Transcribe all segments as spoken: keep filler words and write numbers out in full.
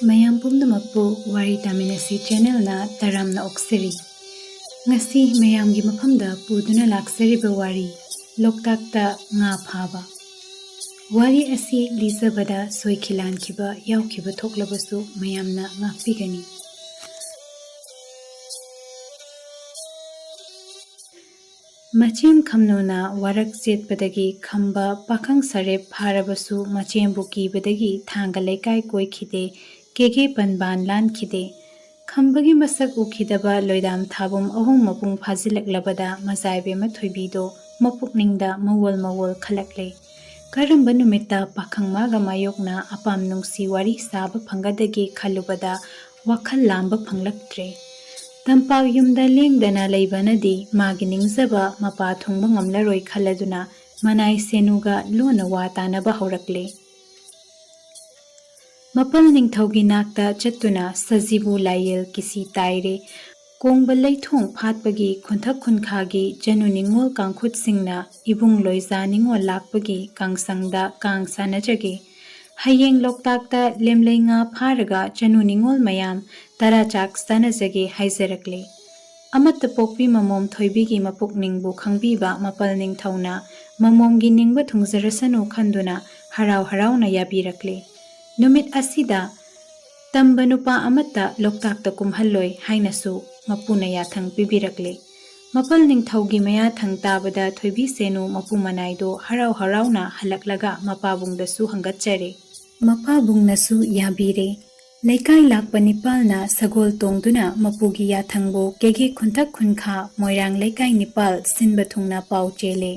ꯃꯌꯥꯝ ꯄꯨꯝꯅꯃꯛꯄꯨ ꯋꯥꯔꯤ ꯇꯥꯃꯤꯟꯅꯁꯤ ꯆꯦꯅꯦꯜꯅ ꯇꯔꯥꯝꯅ ꯑꯣꯛꯆꯔꯤ꯫ ꯉꯁꯤ ꯃꯌꯥꯝꯒꯤ ꯃꯐꯝꯗ ꯄꯨꯗꯨꯅ ꯂꯥꯛꯆꯔꯤꯕ ꯋꯥꯔꯤ, ꯂꯣꯛꯇꯥꯛꯇ ꯉꯥ ꯐꯥꯕ꯫ ꯋꯥꯔꯤ ꯑꯁꯤ ꯂꯤꯖꯕꯗ ꯁꯣꯏꯈꯤ ꯂꯥꯟꯈꯤꯕ ꯌꯥꯎꯈꯤꯕ ꯊꯣꯛꯂꯕꯁꯨ ꯃꯌꯥꯝꯅ ꯉꯥꯛꯄꯤꯒꯅꯤ꯫ ꯃꯆꯦꯝ ꯈꯝꯅꯨꯅ ꯋꯥꯔꯛ ꯆꯦꯠꯄꯗꯒꯤ ꯈꯝꯕ ꯄꯥꯈꯪ ꯁꯔꯦꯞ ꯐꯥꯔꯕꯁꯨ ꯃꯆꯦꯝꯕꯨ ꯀꯤꯕꯗꯒꯤ ꯊꯥꯡꯒ ꯂꯩꯀꯥꯏ ꯀꯣꯏꯈꯤꯗꯦ, ꯀꯦꯒꯦ ꯄꯟꯕꯥꯟ ꯂꯥꯟꯈꯤꯗꯦ꯫ ꯈꯝꯕꯒꯤ ꯃꯁꯛ ꯎꯈꯤꯗꯕ ꯂꯣꯏꯗꯥꯝ ꯊꯥꯕꯨꯝ ꯑꯍꯨꯝ ꯃꯄꯨꯡ ꯐꯥꯖꯤꯜꯂꯛꯂꯕꯗ ꯃꯖꯥꯏꯕꯦꯝꯃ ꯊꯣꯏꯕꯤꯗꯣ ꯃꯄꯨꯛꯅꯤꯡꯗ ꯃꯋꯣꯜ ꯃꯋꯣꯜ ꯈꯜꯂꯛꯂꯦ꯫ ꯀꯔꯝꯕ ꯅꯨꯃꯤꯠꯇ ꯄꯥꯈꯪ ꯃꯥꯒ ꯃꯥꯌꯣꯛꯅ ꯑꯄꯥꯝ ꯅꯨꯡꯁꯤ ꯋꯥꯔꯤ ꯁꯥꯕ ꯐꯪꯒꯗꯒꯦ ꯈꯜꯂꯨꯕꯗ ꯋꯥꯈꯜ ꯂꯥꯝꯕ ꯐꯪꯂꯛꯇ꯭ꯔꯦ꯫ ꯇꯝꯄꯥꯛ ꯌꯨꯝꯗ ꯂꯦꯡꯗꯅ ꯂꯩꯕꯅꯗꯤ ꯃꯥꯒꯤ ꯅꯤꯡꯖꯕ ꯃꯄꯥ ꯊꯨꯡꯕ ꯉꯝꯂꯔꯣꯏ ꯈꯜꯂꯗꯨꯅ ꯃꯅꯥꯏ ꯁꯦꯅꯨꯒ ꯂꯣꯟꯅ ꯋꯥ ꯇꯥꯅꯕ ꯍꯧꯔꯛꯂꯦ꯫ ꯃꯄꯜ ꯅꯤꯡꯊꯧꯒꯤ ꯅꯥꯛꯇ ꯆꯠꯇꯨꯅ ꯁꯖꯤꯕꯨ ꯂꯥꯏꯌꯦꯜ ꯀꯤꯁꯤ ꯇꯥꯏꯔꯦ꯫ ꯀꯣꯡꯕ ꯂꯩꯊꯣꯡ ꯐꯥꯠꯄꯒꯤ ꯈꯨꯟꯊꯛ ꯈꯨꯟꯈꯥꯒꯤ ꯆꯅꯨ ꯅꯤꯉꯣꯜ ꯀꯥꯡꯈꯨꯠꯁꯤꯡꯅ ꯏꯕꯨꯡ ꯂꯣꯏꯖꯥ ꯅꯤꯉꯣꯜ ꯂꯥꯛꯄꯒꯤ ꯀꯥꯡꯁꯪꯗ ꯀꯥꯡ ꯁꯥꯟꯅꯖꯒꯦ꯫ ꯍꯌꯦꯡ ꯂꯣꯛꯇꯥꯛꯇ ꯂꯦꯝꯂꯩ ꯉꯥ ꯐꯥꯔꯒ ꯆꯅꯨ ꯅꯤꯉꯣꯜ ꯃꯌꯥꯝ ꯇꯔꯥ ꯆꯥꯛ ꯆꯥꯅꯖꯒꯦ ꯍꯥꯏꯖꯔꯛꯂꯦ꯫ ꯑꯃꯠꯇ ꯄꯣꯛꯄꯤ ꯃꯃꯣꯝ ꯊꯣꯏꯕꯤꯒꯤ ꯃꯄꯨꯛꯅꯤꯡꯕꯨ ꯈꯪꯕꯤꯕ ꯃꯄꯜ ꯅꯤꯡꯊꯧꯅ ꯃꯃꯣꯝꯒꯤ ꯅꯤꯡꯕ ꯊꯨꯡꯖꯔꯁꯅꯨ ꯈꯟꯗꯨꯅ ꯍꯔꯥꯎ ꯍꯔꯥꯎꯅ ꯌꯥꯕꯤꯔꯛꯂꯦ꯫ ꯅꯨꯃꯤꯠ ꯑꯁꯤꯗ ꯇꯝꯕ ꯅꯨꯄꯥ ꯑꯃꯠꯇ ꯂꯣꯛꯇꯥꯛꯇ ꯀꯨꯝꯍꯜꯂꯣꯏ ꯍꯥꯏꯅꯁꯨ ꯃꯄꯨꯅ ꯌꯥꯊꯪ ꯄꯤꯕꯤꯔꯛꯂꯦ꯫ ꯃꯄꯜ ꯅꯤꯡꯊꯧꯒꯤ ꯃꯌꯥꯊꯪ ꯇꯥꯕꯗ ꯊꯣꯏꯕꯤ ꯁꯦꯅꯨ ꯃꯄꯨ ꯃꯅꯥꯏꯗꯣ ꯍꯔꯥꯎ ꯍꯔꯥꯎꯅ ꯍꯜꯂꯛꯂꯒ ꯃꯄꯥꯕꯨꯡꯗꯁꯨ ꯍꯪꯒꯠꯆꯔꯦ꯫ ꯃꯄꯥꯕꯨꯡꯅꯁꯨ ꯌꯥꯕꯤꯔꯦ꯫ ꯂꯩꯀꯥꯏ ꯂꯥꯛꯄ ꯅꯤꯄꯥꯜꯅ ꯁꯒꯣꯜ ꯇꯣꯡꯗꯨꯅ ꯃꯄꯨꯒꯤ ꯌꯥꯊꯪꯕꯨ ꯀꯦꯒꯦ ꯈꯨꯟꯊꯛ ꯈꯨꯟꯈꯥ ꯃꯣꯏꯔꯥꯡ ꯂꯩꯀꯥꯏ ꯅꯤꯄꯥꯜ ꯁꯤꯟꯕ ꯊꯨꯡꯅ ꯄꯥꯎ ꯆꯦꯜꯂꯦ꯫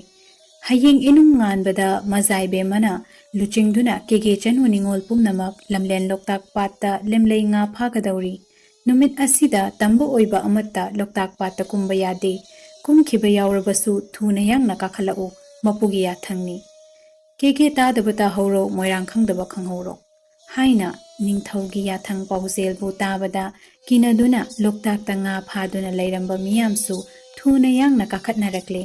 ꯍꯌꯦꯡ ꯏꯅꯨꯡ ꯉꯥꯟꯕꯗ ꯃꯖꯥꯏꯕꯦꯝꯃꯅ ꯂꯨꯆꯤꯡꯗꯨꯅ ꯀꯦꯒꯦ ꯆꯅꯨ ꯅꯤꯉꯣꯜ ꯄꯨꯝꯅꯃꯛ ꯂꯝꯂꯦꯟ ꯂꯣꯛꯇꯥꯛ ꯄꯥꯠꯇ ꯂꯦꯝꯂꯩ ꯉꯥ ꯐꯥꯒꯗꯧꯔꯤ꯫ ꯅꯨꯃꯤꯠ ꯑꯁꯤꯗ ꯇꯝꯕ ꯑꯣꯏꯕ ꯑꯃꯠꯇ ꯂꯣꯛꯇꯥꯛ ꯄꯥꯠꯇ ꯀꯨꯝꯕ ꯌꯥꯗꯦ꯫ ꯀꯨꯝꯈꯤꯕ ꯌꯥꯎꯔꯕꯁꯨ ꯊꯨꯅ ꯌꯥꯡꯅ ꯀꯥꯈꯠꯂꯛꯎ, ꯃꯄꯨꯒꯤ ꯌꯥꯊꯪꯅꯤ꯫ ꯀꯦꯒꯦ ꯇꯥꯗꯕ ꯇꯥꯍꯧꯔꯣ, ꯃꯣꯏꯔꯥꯡ ꯈꯪꯗꯕ ꯈꯪꯍꯧꯔꯣ ꯍꯥꯏꯅ ꯅꯤꯡꯊꯧꯒꯤ ꯌꯥꯊꯪ ꯄꯥꯎꯖꯦꯜꯕꯨ ꯇꯥꯕꯗ ꯀꯤꯅꯗꯨꯅ ꯂꯣꯛꯇꯥꯛꯇ ꯉꯥ ꯐꯥꯗꯨꯅ ꯂꯩꯔꯝꯕ ꯃꯤꯌꯥꯝꯁꯨ ꯊꯨꯅ ꯌꯥꯡꯅ ꯀꯥꯈꯠꯅꯔꯛꯂꯦ꯫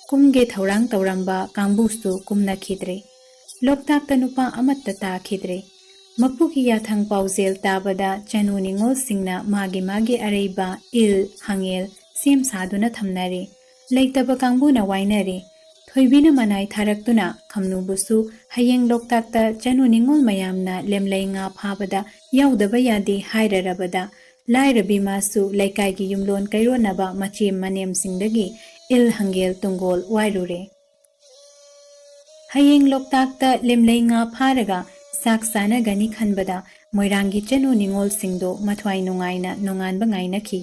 ꯀꯨꯝꯒꯦ ꯊꯧꯔꯥꯡ ꯇꯧꯔꯝꯕ ꯀꯥꯡꯕꯨꯁꯨ ꯀꯨꯝꯅꯈꯤꯗ꯭ꯔꯦ꯫ ꯂꯣꯛꯇꯥꯛꯇ ꯅꯨꯄꯥ ꯑꯃꯠꯇ ꯇꯥꯈꯤꯗ꯭ꯔꯦ꯫ ꯃꯄꯨꯒꯤ ꯌꯥꯊꯪ ꯄꯥꯎꯖꯦꯜ ꯇꯥꯕꯗ ꯆꯅꯨ ꯅꯤꯉꯣꯜꯁꯤꯡꯅ ꯃꯥꯒꯤ ꯃꯥꯒꯤ ꯑꯔꯩꯕ ꯏꯜ, ꯍꯪꯉꯦꯜ ꯁꯦꯝ ꯁꯥꯗꯨꯅ ꯊꯝꯅꯔꯦ꯫ ꯂꯩꯇꯕ ꯀꯥꯡꯕꯨꯅ ꯋꯥꯏꯅꯔꯦ꯫ ꯊꯣꯏꯕꯤꯅ ꯃꯅꯥꯏ ꯊꯥꯔꯛꯇꯨꯅ ꯈꯝꯅꯨꯕꯨꯁꯨ ꯍꯌꯦꯡ ꯂꯣꯛꯇꯥꯛꯇ ꯆꯅꯨ ꯅꯤꯉꯣꯜ ꯃꯌꯥꯝꯅ ꯂꯦꯝꯂꯩ ꯉꯥ ꯐꯥꯕꯗ ꯌꯥꯎꯗꯕ ꯌꯥꯗꯦ ꯍꯥꯏꯔꯔꯕꯗ ꯂꯥꯏꯔꯕꯤ ꯃꯥꯁꯨ ꯂꯩꯀꯥꯏꯒꯤ ꯌꯨꯝꯂꯣꯟ ꯀꯩꯔꯣꯟꯅꯕ ꯃꯆꯦꯝ ꯃꯅꯦꯝꯁꯤꯡꯗꯒꯤ ꯏꯜ, ꯍꯪꯒꯦꯜ ꯇꯨꯡꯒꯣꯜ ꯋꯥꯏꯔꯨꯔꯦ꯫ ꯍꯌꯦꯡ ꯂꯣꯛꯇꯥꯛꯇ ꯂꯦꯝꯂꯩ ꯉꯥ ꯐꯥꯔꯒ ꯆꯥꯛ ꯆꯥꯅꯒꯅꯤ ꯈꯟꯕꯗ ꯃꯣꯏꯔꯥꯡꯒꯤ ꯆꯅꯨ ꯅꯤꯉꯣꯜꯁꯤꯡꯗꯣ ꯃꯊ꯭ꯋꯥꯏ ꯅꯨꯡꯉꯥꯏꯅ ꯅꯣꯡꯉꯥꯟꯕ ꯉꯥꯏꯅꯈꯤ꯫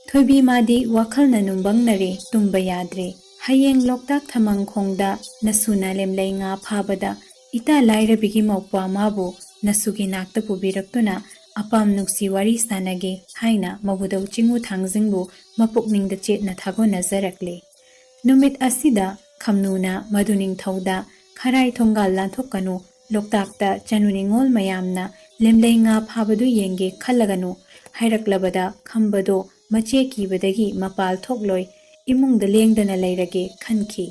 ꯊꯣꯏꯕꯤ ꯃꯥꯗꯤ ꯋꯥꯈꯜꯅ ꯅꯨꯡꯕꯪꯅꯔꯦ, ꯇꯨꯝꯕ ꯌꯥꯗ꯭ꯔꯦ꯫ ꯍꯌꯦꯡ ꯂꯣꯛꯇꯥꯛ ꯊꯃꯪꯈꯣꯡꯗ ꯅꯁꯨꯅ ꯂꯦꯝꯂꯩ ꯉꯥ ꯐꯥꯕꯗ ꯏꯇꯥ ꯂꯥꯏꯔꯕꯤꯒꯤ ꯃꯧꯄ꯭ꯋꯥ ꯃꯥꯕꯨ ꯅꯁꯨꯒꯤ ꯅꯥꯛꯇ ꯄꯨꯕꯤꯔꯛꯇꯨꯅ ꯑꯄꯥꯝ ꯅꯨꯡꯁꯤ ꯋꯥꯔꯤ ꯁꯥꯟꯅꯒꯦ ꯍꯥꯏꯅ ꯃꯧꯕꯨꯗꯧ ꯆꯤꯡꯉꯨ ꯊꯥꯡꯖꯤꯡꯕꯨ ꯃꯄꯨꯛꯅꯤꯡꯗ ꯆꯦꯠꯅ ꯊꯥꯒꯣꯟꯅꯖꯔꯛꯂꯦ꯫ ꯅꯨꯃꯤꯠ ꯑꯁꯤꯗ ꯈꯝꯅꯨꯅ ꯃꯗꯨ ꯅꯤꯡꯊꯧꯗ ꯈꯔꯥꯏ ꯊꯣꯡꯒꯥꯜ ꯂꯥꯟꯊꯣꯛꯀꯅꯨ, ꯂꯣꯛꯇꯥꯛꯇ ꯆꯅꯨ ꯅꯤꯉꯣꯜ ꯃꯌꯥꯝꯅ ꯂꯦꯝꯂꯩ ꯉꯥ ꯐꯥꯕꯗꯨ ꯌꯦꯡꯒꯦ ꯈꯜꯂꯒꯅꯨ ꯍꯥꯏꯔꯛꯂꯕꯗ ꯈꯝꯕꯗꯣ ꯃꯆꯦ ꯀꯤꯕꯗꯒꯤ ꯃꯄꯥꯜ ꯊꯣꯛꯂꯣꯏ, ꯏꯃꯨꯡꯗ ꯂꯦꯡꯗꯅ ꯂꯩꯔꯒꯦ ꯈꯟꯈꯤ꯫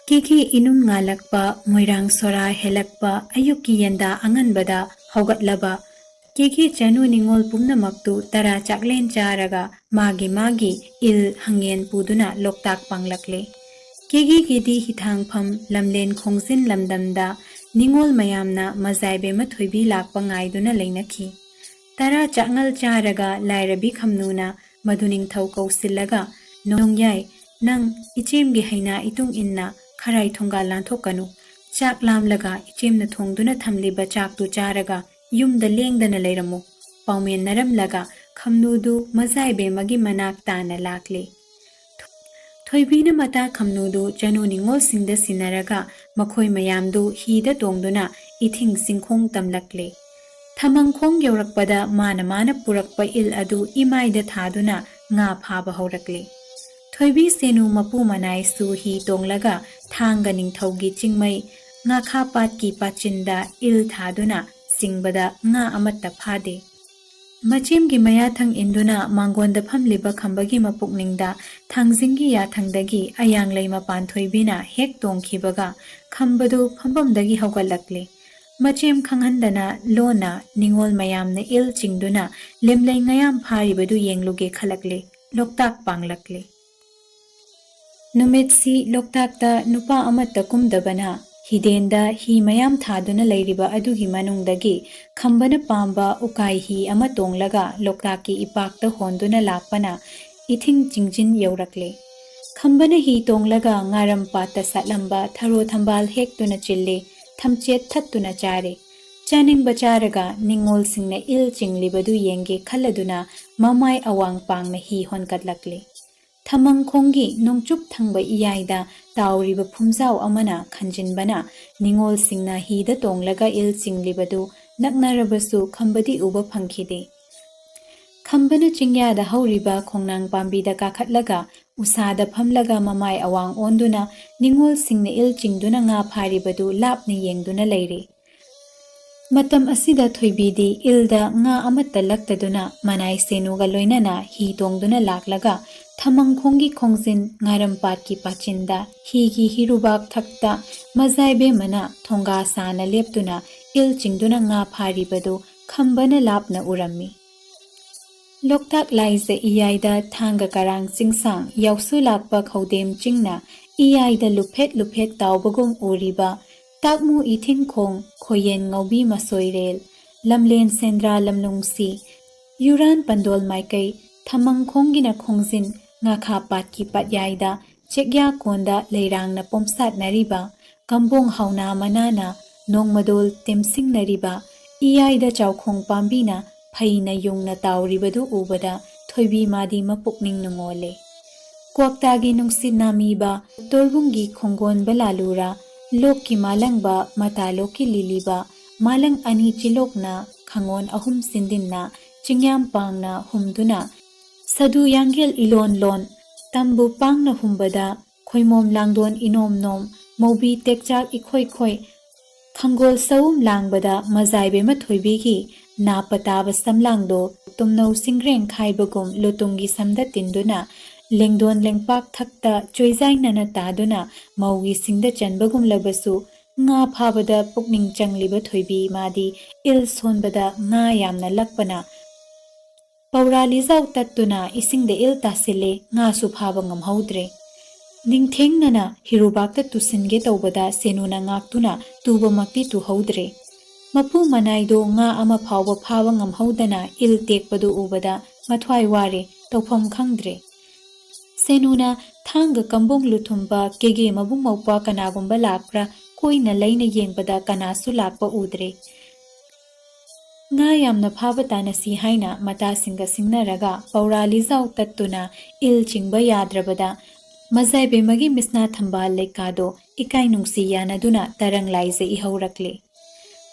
ꯀꯦꯒꯦ ꯏꯅꯨꯡ ꯉꯥꯜꯂꯛꯄ, ꯃꯣꯏꯔꯥꯡ ꯁꯣꯔꯥ ꯍꯦꯜꯂꯛꯄ ꯑꯌꯨꯛꯀꯤ ꯌꯦꯟꯗꯥ ꯑꯉꯟꯕꯗ ꯍꯧꯒꯠꯂꯕ ꯀꯦꯒꯦ ꯆꯅꯨ ꯅꯤꯉꯣꯜ ꯄꯨꯝꯅꯃꯛꯇꯨ ꯇꯔꯥ ꯆꯥꯛꯂꯦꯟ ꯆꯥꯔꯒ ꯃꯥꯒꯤ ꯃꯥꯒꯤ ꯏꯜ ꯍꯪꯉꯦꯟ ꯄꯨꯗꯨꯅ ꯂꯣꯛꯇꯥꯛ ꯄꯥꯡꯂꯛꯂꯦ꯫ ꯀꯦꯒꯦꯒꯤꯗꯤ ꯍꯤꯊꯥꯡꯐꯝ ꯂꯝꯂꯦꯟ ꯈꯣꯡꯖꯤꯟ ꯂꯝꯗꯝꯗ ꯅꯤꯉꯣꯜ ꯃꯌꯥꯝꯅ ꯃꯖꯥꯏꯕꯦꯝꯃ ꯊꯣꯏꯕꯤ ꯂꯥꯛꯄ ꯉꯥꯏꯗꯨꯅ ꯂꯩꯅꯈꯤ꯫ ꯇꯔꯥ ꯆꯥꯛꯉꯜ ꯆꯥꯔꯒ ꯂꯥꯏꯔꯕꯤ ꯈꯝꯅꯨꯅ ꯃꯗꯨ ꯅꯤꯡꯊꯧ ꯀꯧꯁꯤꯜꯂꯒ, "ꯅꯣꯡꯌꯥꯏ, ꯅꯪ ꯏꯆꯦꯝꯒꯤ ꯍꯩꯅꯥ ꯏꯇꯨꯡ ꯏꯟꯅ ꯈꯔꯥꯏ ꯊꯣꯡꯒꯥꯜ ꯂꯥꯟꯊꯣꯛꯀꯅꯨ꯫ ꯆꯥꯛ ꯂꯥꯝꯂꯒ ꯏꯆꯦꯝꯅ ꯊꯣꯡꯗꯨꯅ ꯊꯝꯂꯤꯕ ꯆꯥꯛꯇꯨ ꯆꯥꯔꯒ ꯌꯨꯝꯗ ꯂꯦꯡꯗꯅ ꯂꯩꯔꯝꯃꯨ"꯫ ꯄꯥꯎꯃꯦꯟꯅꯔꯝꯂꯒ ꯈꯝꯅꯨꯗꯨ ꯃꯖꯥꯏꯕꯦꯝꯃꯒꯤ ꯃꯅꯥꯛ ꯇꯥꯅ ꯂꯥꯛꯂꯦ꯫ ꯊꯣꯏꯕꯤꯅ ꯃꯇꯥ ꯈꯝꯅꯨꯗꯨ ꯆꯅꯨ ꯅꯤꯉꯣꯜꯁꯤꯡꯗ ꯁꯤꯟꯅꯔꯒ ꯃꯈꯣꯏ ꯃꯌꯥꯝꯗꯨ ꯍꯤꯗ ꯇꯣꯡꯗꯨꯅ ꯏꯊꯤꯡ ꯆꯤꯡꯈꯣꯡ ꯇꯝꯂꯛꯂꯦ꯫ ꯊꯃꯪꯈꯣꯡ ꯌꯧꯔꯛꯄꯗ ꯃꯥꯅ ꯃꯥꯅ ꯄꯨꯔꯛꯄ ꯏꯜ ꯑꯗꯨ ꯏꯃꯥꯏꯗ ꯊꯥꯗꯨꯅ ꯉꯥ ꯐꯥꯕ ꯍꯧꯔꯛꯂꯦ꯫ ꯊꯣꯏꯕꯤ ꯁꯦꯅꯨ ꯃꯄꯨ ꯃꯅꯥꯏꯁꯨ ꯍꯤ ꯇꯣꯡꯂꯒ ꯊꯥꯡꯒ ꯅꯤꯡꯊꯧꯒꯤ ꯆꯤꯡꯃꯩ ꯉꯥꯈꯥ ꯄꯥꯠꯀꯤ ꯄꯥꯆꯤꯟꯗ ꯏꯜ ꯊꯥꯗꯨꯅ ꯆꯤꯡꯕꯗ ꯉꯥ ꯑꯃꯠꯇ ꯐꯥꯗꯦ꯫ ꯃꯆꯦꯝꯒꯤ ꯃꯌꯥꯊꯪ ꯏꯟꯗꯨꯅ ꯃꯥꯡꯒꯣꯟꯗ ꯐꯝꯂꯤꯕ ꯈꯝꯕꯒꯤ ꯃꯄꯨꯛꯅꯤꯡꯗ ꯊꯥꯡꯖꯤꯡꯒꯤ ꯌꯥꯊꯪꯗꯒꯤ ꯑꯌꯥꯡꯂꯩ ꯃꯄꯥꯟ ꯊꯣꯏꯕꯤꯅ ꯍꯦꯛ ꯇꯣꯡꯈꯤꯕꯒ ꯈꯝꯕꯗꯨ ꯐꯝꯐꯝꯗꯒꯤ ꯍꯧꯒꯠꯂꯛꯂꯦ꯫ ꯃꯆꯦꯝ ꯈꯪꯍꯟꯗꯅ ꯂꯣꯟꯅ ꯅꯤꯉꯣꯜ ꯃꯌꯥꯝꯅ ꯏꯜ ꯆꯤꯡꯗꯨꯅ ꯂꯦꯝꯂꯩ ꯉꯌꯥꯝ ꯐꯥꯔꯤꯕꯗꯨ ꯌꯦꯡꯂꯨꯒꯦ ꯈꯜꯂꯛꯂꯦ꯫ ꯂꯣꯛꯇꯥꯛ ꯄꯥꯡꯂꯛꯂꯦ꯫ ꯅꯨꯃꯤꯠꯁꯤ ꯂꯣꯛꯇꯥꯛꯇ ꯅꯨꯄꯥ ꯑꯃꯠꯇ ꯀꯨꯝꯗꯕꯅ ꯍꯤꯗꯦꯟꯗ ꯍꯤ ꯃꯌꯥꯝ ꯊꯥꯗꯨꯅ ꯂꯩꯔꯤꯕ ꯑꯗꯨꯒꯤ ꯃꯅꯨꯡꯗꯒꯤ ꯈꯝꯕꯅ ꯄꯥꯝꯕ ꯎꯀꯥꯏ ꯍꯤ ꯑꯃ ꯇꯣꯡꯂꯒ ꯂꯣꯛꯇꯥꯛꯀꯤ ꯏꯄꯥꯛꯇ ꯍꯣꯟꯗꯨꯅ ꯂꯥꯛꯄꯅ ꯏꯊꯤꯡ ꯆꯤꯡꯖꯤꯟ ꯌꯧꯔꯛꯂꯦ꯫ ꯈꯝꯕꯅ ꯍꯤ ꯇꯣꯡꯂꯒ ꯉꯥꯔꯝ ꯄꯥꯠꯇ ꯁꯥꯠꯂꯝꯕ ꯊꯔꯣ ꯊꯝꯕꯥꯜ ꯍꯦꯛꯇꯨꯅ ꯆꯤꯜꯂꯦ, ꯊꯝꯆꯦꯠ ꯊꯠꯇꯨꯅ ꯆꯥꯔꯦ꯫ ꯆꯥꯅꯤꯡꯕ ꯆꯥꯔꯒ ꯅꯤꯉꯣꯜꯁꯤꯡꯅ ꯏꯜ ꯆꯤꯡꯂꯤꯕꯗꯨ ꯌꯦꯡꯒꯦ ꯈꯜꯂꯗꯨꯅ ꯃꯃꯥꯏ ꯑꯋꯥꯡ ꯄꯥꯡꯅ ꯍꯤ ꯍꯣꯟꯀꯠꯂꯛꯂꯦ꯫ ꯊꯃꯪꯈꯣꯡꯒꯤ ꯅꯣꯡꯆꯨꯞ ꯊꯪꯕ ꯏꯌꯥꯏꯗ ꯇꯥꯎꯔꯤꯕ ꯐꯨꯝꯖꯥꯎ ꯑꯃꯅ ꯈꯟꯖꯤꯟꯕꯅ ꯅꯤꯉꯣꯜꯁꯤꯡꯅ ꯍꯤꯗ ꯇꯣꯡꯂꯒ ꯏꯜ ꯆꯤꯡꯂꯤꯕꯗꯨ ꯅꯛꯅꯔꯕꯁꯨ ꯈꯝꯕꯗꯤ ꯎꯕ ꯐꯪꯈꯤꯗꯦ꯫ ꯈꯝꯕꯅ ꯆꯤꯡꯌꯥꯗ ꯍꯧꯔꯤꯕ ꯈꯣꯡꯅꯥꯡ ꯄꯥꯝꯕꯤꯗ ꯀꯥꯈꯠꯂꯒ ꯎꯁꯥꯗ ꯐꯝꯂꯒ ꯃꯃꯥꯏ ꯑꯋꯥꯡ ꯑꯣꯟꯗꯨꯅ ꯅꯤꯉꯣꯜꯁꯤꯡꯅ ꯏꯜ ꯆꯤꯡꯗꯨꯅ ꯉꯥ ꯐꯥꯔꯤꯕꯗꯨ ꯂꯥꯞꯅ ꯌꯦꯡꯗꯨꯅ ꯂꯩꯔꯤ꯫ ꯃꯇꯝ ꯑꯁꯤꯗ ꯊꯣꯏꯕꯤꯗꯤ ꯏꯜꯗ ꯉꯥ ꯑꯃꯠꯇ ꯂꯛꯇꯗꯨꯅ ꯃꯅꯥꯏ ꯁꯦꯅꯨꯒ ꯂꯣꯏꯅꯅ ꯍꯤ ꯇꯣꯡꯗꯨꯅ ꯂꯥꯛꯂꯒ ꯊꯃꯪꯈꯣꯡꯒꯤ ꯈꯣꯡꯖꯤꯟ ꯉꯥꯔꯝꯄꯥꯠꯀꯤ ꯄꯥꯆꯤꯟꯗ ꯍꯤꯒꯤ ꯍꯤꯔꯨꯕꯥꯛ ꯊꯛꯇ ꯃꯖꯥꯏꯕꯦꯝꯃꯅ ꯊꯣꯡꯒꯥ ꯁꯥꯅ ꯂꯦꯞꯇꯨꯅ ꯏꯜ ꯆꯤꯡꯗꯨꯅ ꯉꯥ ꯐꯥꯔꯤꯕꯗꯨ ꯈꯝꯕꯅ ꯂꯥꯞꯅ ꯎꯔꯝꯃꯤ꯫ ꯂꯣꯛꯇꯥꯛ ꯂꯥꯏꯖ ꯏꯌꯥꯏꯗ ꯊꯥꯡꯒ ꯀꯔꯥꯡ ꯆꯤꯡꯁꯥꯡ ꯌꯥꯎꯁꯨ ꯂꯥꯛꯄ ꯈꯧꯗꯦꯝ ꯆꯤꯡꯅ ꯏꯌꯥꯏꯗ ꯂꯨꯐꯦꯠ ꯂꯨꯐꯦꯠ ꯇꯥꯎꯕꯒꯨꯝ ꯎꯔꯤꯕ ꯇꯥꯛꯃꯨ ꯏꯊꯤꯡꯈꯣꯡ ꯈꯣꯌꯦꯟ ꯉꯧꯕꯤ ꯃꯁꯣꯏꯔꯦꯜ ꯂꯝꯂꯦꯟ ꯁꯦꯟꯗ꯭ꯔꯥ ꯂꯝꯂꯨꯡꯁꯤ ꯌꯨꯔꯥꯟ ꯄꯟꯗꯣꯜ ꯃꯥꯏꯀꯩ ꯊꯃꯪꯈꯣꯡꯒꯤꯅ ꯈꯣꯡꯖꯤꯟ ꯉꯥꯈꯥ ꯄꯥꯠꯀꯤ ꯄꯥꯠꯌꯥꯏꯗ ꯆꯦꯛꯌꯥ ꯀꯣꯟꯗ ꯂꯩꯔꯥꯡꯅ ꯄꯣꯝꯁꯥꯠꯅꯔꯤꯕ ꯀꯝꯕꯣꯡ ꯍꯥꯎꯅꯥ ꯃꯅꯥꯅ ꯅꯣꯡꯃꯗꯣꯜ ꯇꯦꯝꯁꯤꯡꯅꯔꯤꯕ ꯏꯌꯥꯏꯗ ꯆꯥꯎꯈꯣꯡ ꯄꯥꯝꯕꯤꯅ ꯐꯩꯅ ꯌꯨꯡꯅ ꯇꯥꯎꯔꯤꯕꯗꯨ ꯎꯕꯗ ꯊꯣꯏꯕꯤ ꯃꯥꯗꯤ ꯃꯄꯨꯛꯅꯤꯡ ꯅꯨꯡꯉꯣꯜꯂꯦ꯫ ꯀ꯭ꯋꯥꯛꯇꯥꯒꯤ ꯅꯨꯡꯁꯤꯠ ꯅꯥꯃꯤꯕ, ꯇꯣꯔꯕꯨꯡꯒꯤ ꯈꯣꯡꯒꯣꯟꯕ ꯂꯥꯂꯨꯔꯥ, ꯂꯣꯛꯀꯤ ꯃꯥꯂꯪꯕ, ꯃꯇꯥꯂꯣꯛꯀꯤ ꯂꯤꯂꯤꯕ, ꯃꯥꯂꯪ ꯑꯅꯤ ꯆꯤꯂꯣꯛꯅ, ꯈꯪꯉꯣꯟ ꯑꯍꯨꯝ ꯁꯤꯟꯗꯤꯟꯅ, ꯆꯤꯡꯌꯥꯝ ꯄꯥꯡꯅ ꯍꯨꯝꯗꯨꯅ, ꯁꯥꯗꯨ ꯌꯥꯡꯒꯦꯜ ꯏꯂꯣꯟ ꯂꯣꯟ, ꯇꯝꯕꯨ ꯄꯥꯡꯅ ꯍꯨꯝꯕꯗ, ꯈꯣꯏꯃꯣꯝ ꯂꯥꯡꯗꯣꯟ ꯏꯅꯣꯝ ꯅꯣꯝ, ꯃꯧꯕꯤ ꯇꯦꯛꯆꯥꯛ ꯏꯈꯣꯏ ꯈꯣꯏ, ꯈꯪꯒꯣꯜ ꯁꯑꯨꯝ ꯂꯥꯡꯕꯗ ꯃꯖꯥꯏꯕꯦꯝꯃ ꯊꯣꯏꯕꯤꯒꯤ ꯅꯥꯄ ꯇꯥꯕ ꯁꯝꯂꯥꯡꯗꯣ ꯇꯨꯝꯅꯧ ꯁꯤꯡꯒ꯭ꯔꯦꯡ ꯈꯥꯏꯕꯒꯨꯝ ꯂꯨꯇꯨꯡꯒꯤ ꯁꯝꯗ ꯇꯤꯟꯗꯨꯅ, ꯂꯦꯡꯗꯣꯟ ꯂꯦꯡꯄꯥꯛ ꯊꯛꯇ ꯆꯣꯏꯖꯥꯏꯅꯅ ꯇꯥꯗꯨꯅ ꯃꯧꯒꯤ ꯁꯤꯡꯗ ꯆꯟꯕꯒꯨꯝꯂꯕꯁꯨ, ꯉꯥ ꯐꯥꯕꯗ ꯄꯨꯛꯅꯤꯡ ꯆꯪꯂꯤꯕ ꯊꯣꯏꯕꯤ ꯃꯥꯗꯤ ꯏꯜ ꯁꯣꯟꯕꯗ ꯉꯥ ꯌꯥꯝꯅ ꯂꯛꯄꯅ ꯄꯧꯔꯥ ꯂꯤꯖꯥꯎ ꯇꯠꯇꯨꯅ ꯏꯁꯤꯡꯗ ꯏꯜ ꯇꯥꯁꯤꯜꯂꯦ, ꯉꯥꯁꯨ ꯐꯥꯕ ꯉꯝꯍꯧꯗ꯭ꯔꯦ꯫ ꯅꯤꯡꯊꯦꯡꯅꯅ ꯍꯤꯔꯨꯕꯥꯛꯇ ꯇꯨꯁꯤꯟꯒꯦ ꯇꯧꯕꯗ ꯁꯦꯅꯨꯅ ꯉꯥꯛꯇꯨꯅ ꯇꯨꯕꯃꯛꯇꯤ ꯇꯨꯍꯧꯗ꯭ꯔꯦ꯫ ꯃꯄꯨ ꯃꯅꯥꯏꯗꯣ ꯉꯥ ꯑꯃ ꯐꯥꯎꯕ ꯐꯥꯕ ꯉꯝꯍꯧꯗꯅ ꯏꯜ ꯇꯦꯛꯄꯗꯨ ꯎꯕꯗ ꯃꯊ꯭ꯋꯥꯏ ꯋꯥꯔꯦ, ꯇꯧꯐꯝ ꯈꯪꯗ꯭ꯔꯦ꯫ ꯁꯦꯅꯨꯅ ꯊꯥꯡꯒ ꯀꯝꯕꯣꯡ ꯂꯨꯊꯨꯝꯕ ꯀꯦꯒꯦ ꯃꯕꯨꯡ ꯃꯧꯄ꯭ꯋꯥ ꯀꯅꯥꯒꯨꯝꯕ ꯂꯥꯛꯄ꯭ꯔꯥ ꯀꯣꯏꯅ ꯂꯩꯅ ꯌꯦꯡꯕꯗ ꯀꯅꯥꯁꯨ ꯂꯥꯛꯄ ꯎꯗ꯭ꯔꯦ꯫ ꯉꯥ ꯌꯥꯝꯅ ꯐꯥꯕ ꯇꯥꯅꯁꯤ ꯍꯥꯏꯅ ꯃꯇꯥꯁꯤꯡꯒ ꯁꯤꯡꯅꯔꯒ ꯄꯧꯔꯥ ꯂꯤꯖꯥꯎ ꯇꯠꯇꯨꯅ ꯏꯜ ꯆꯤꯡꯕ ꯌꯥꯗ꯭ꯔꯕꯗ ꯃꯖꯥꯏꯕꯦꯝꯃꯒꯤ ꯃꯤꯁꯅꯥ ꯊꯝꯕꯥꯜ ꯂꯩꯀꯥꯗꯣ ꯏꯀꯥꯏ ꯅꯨꯡꯁꯤ ꯌꯥꯅꯗꯨꯅ ꯇꯔꯪ ꯂꯥꯏꯖ ꯏꯍꯧꯔꯛꯂꯦ꯫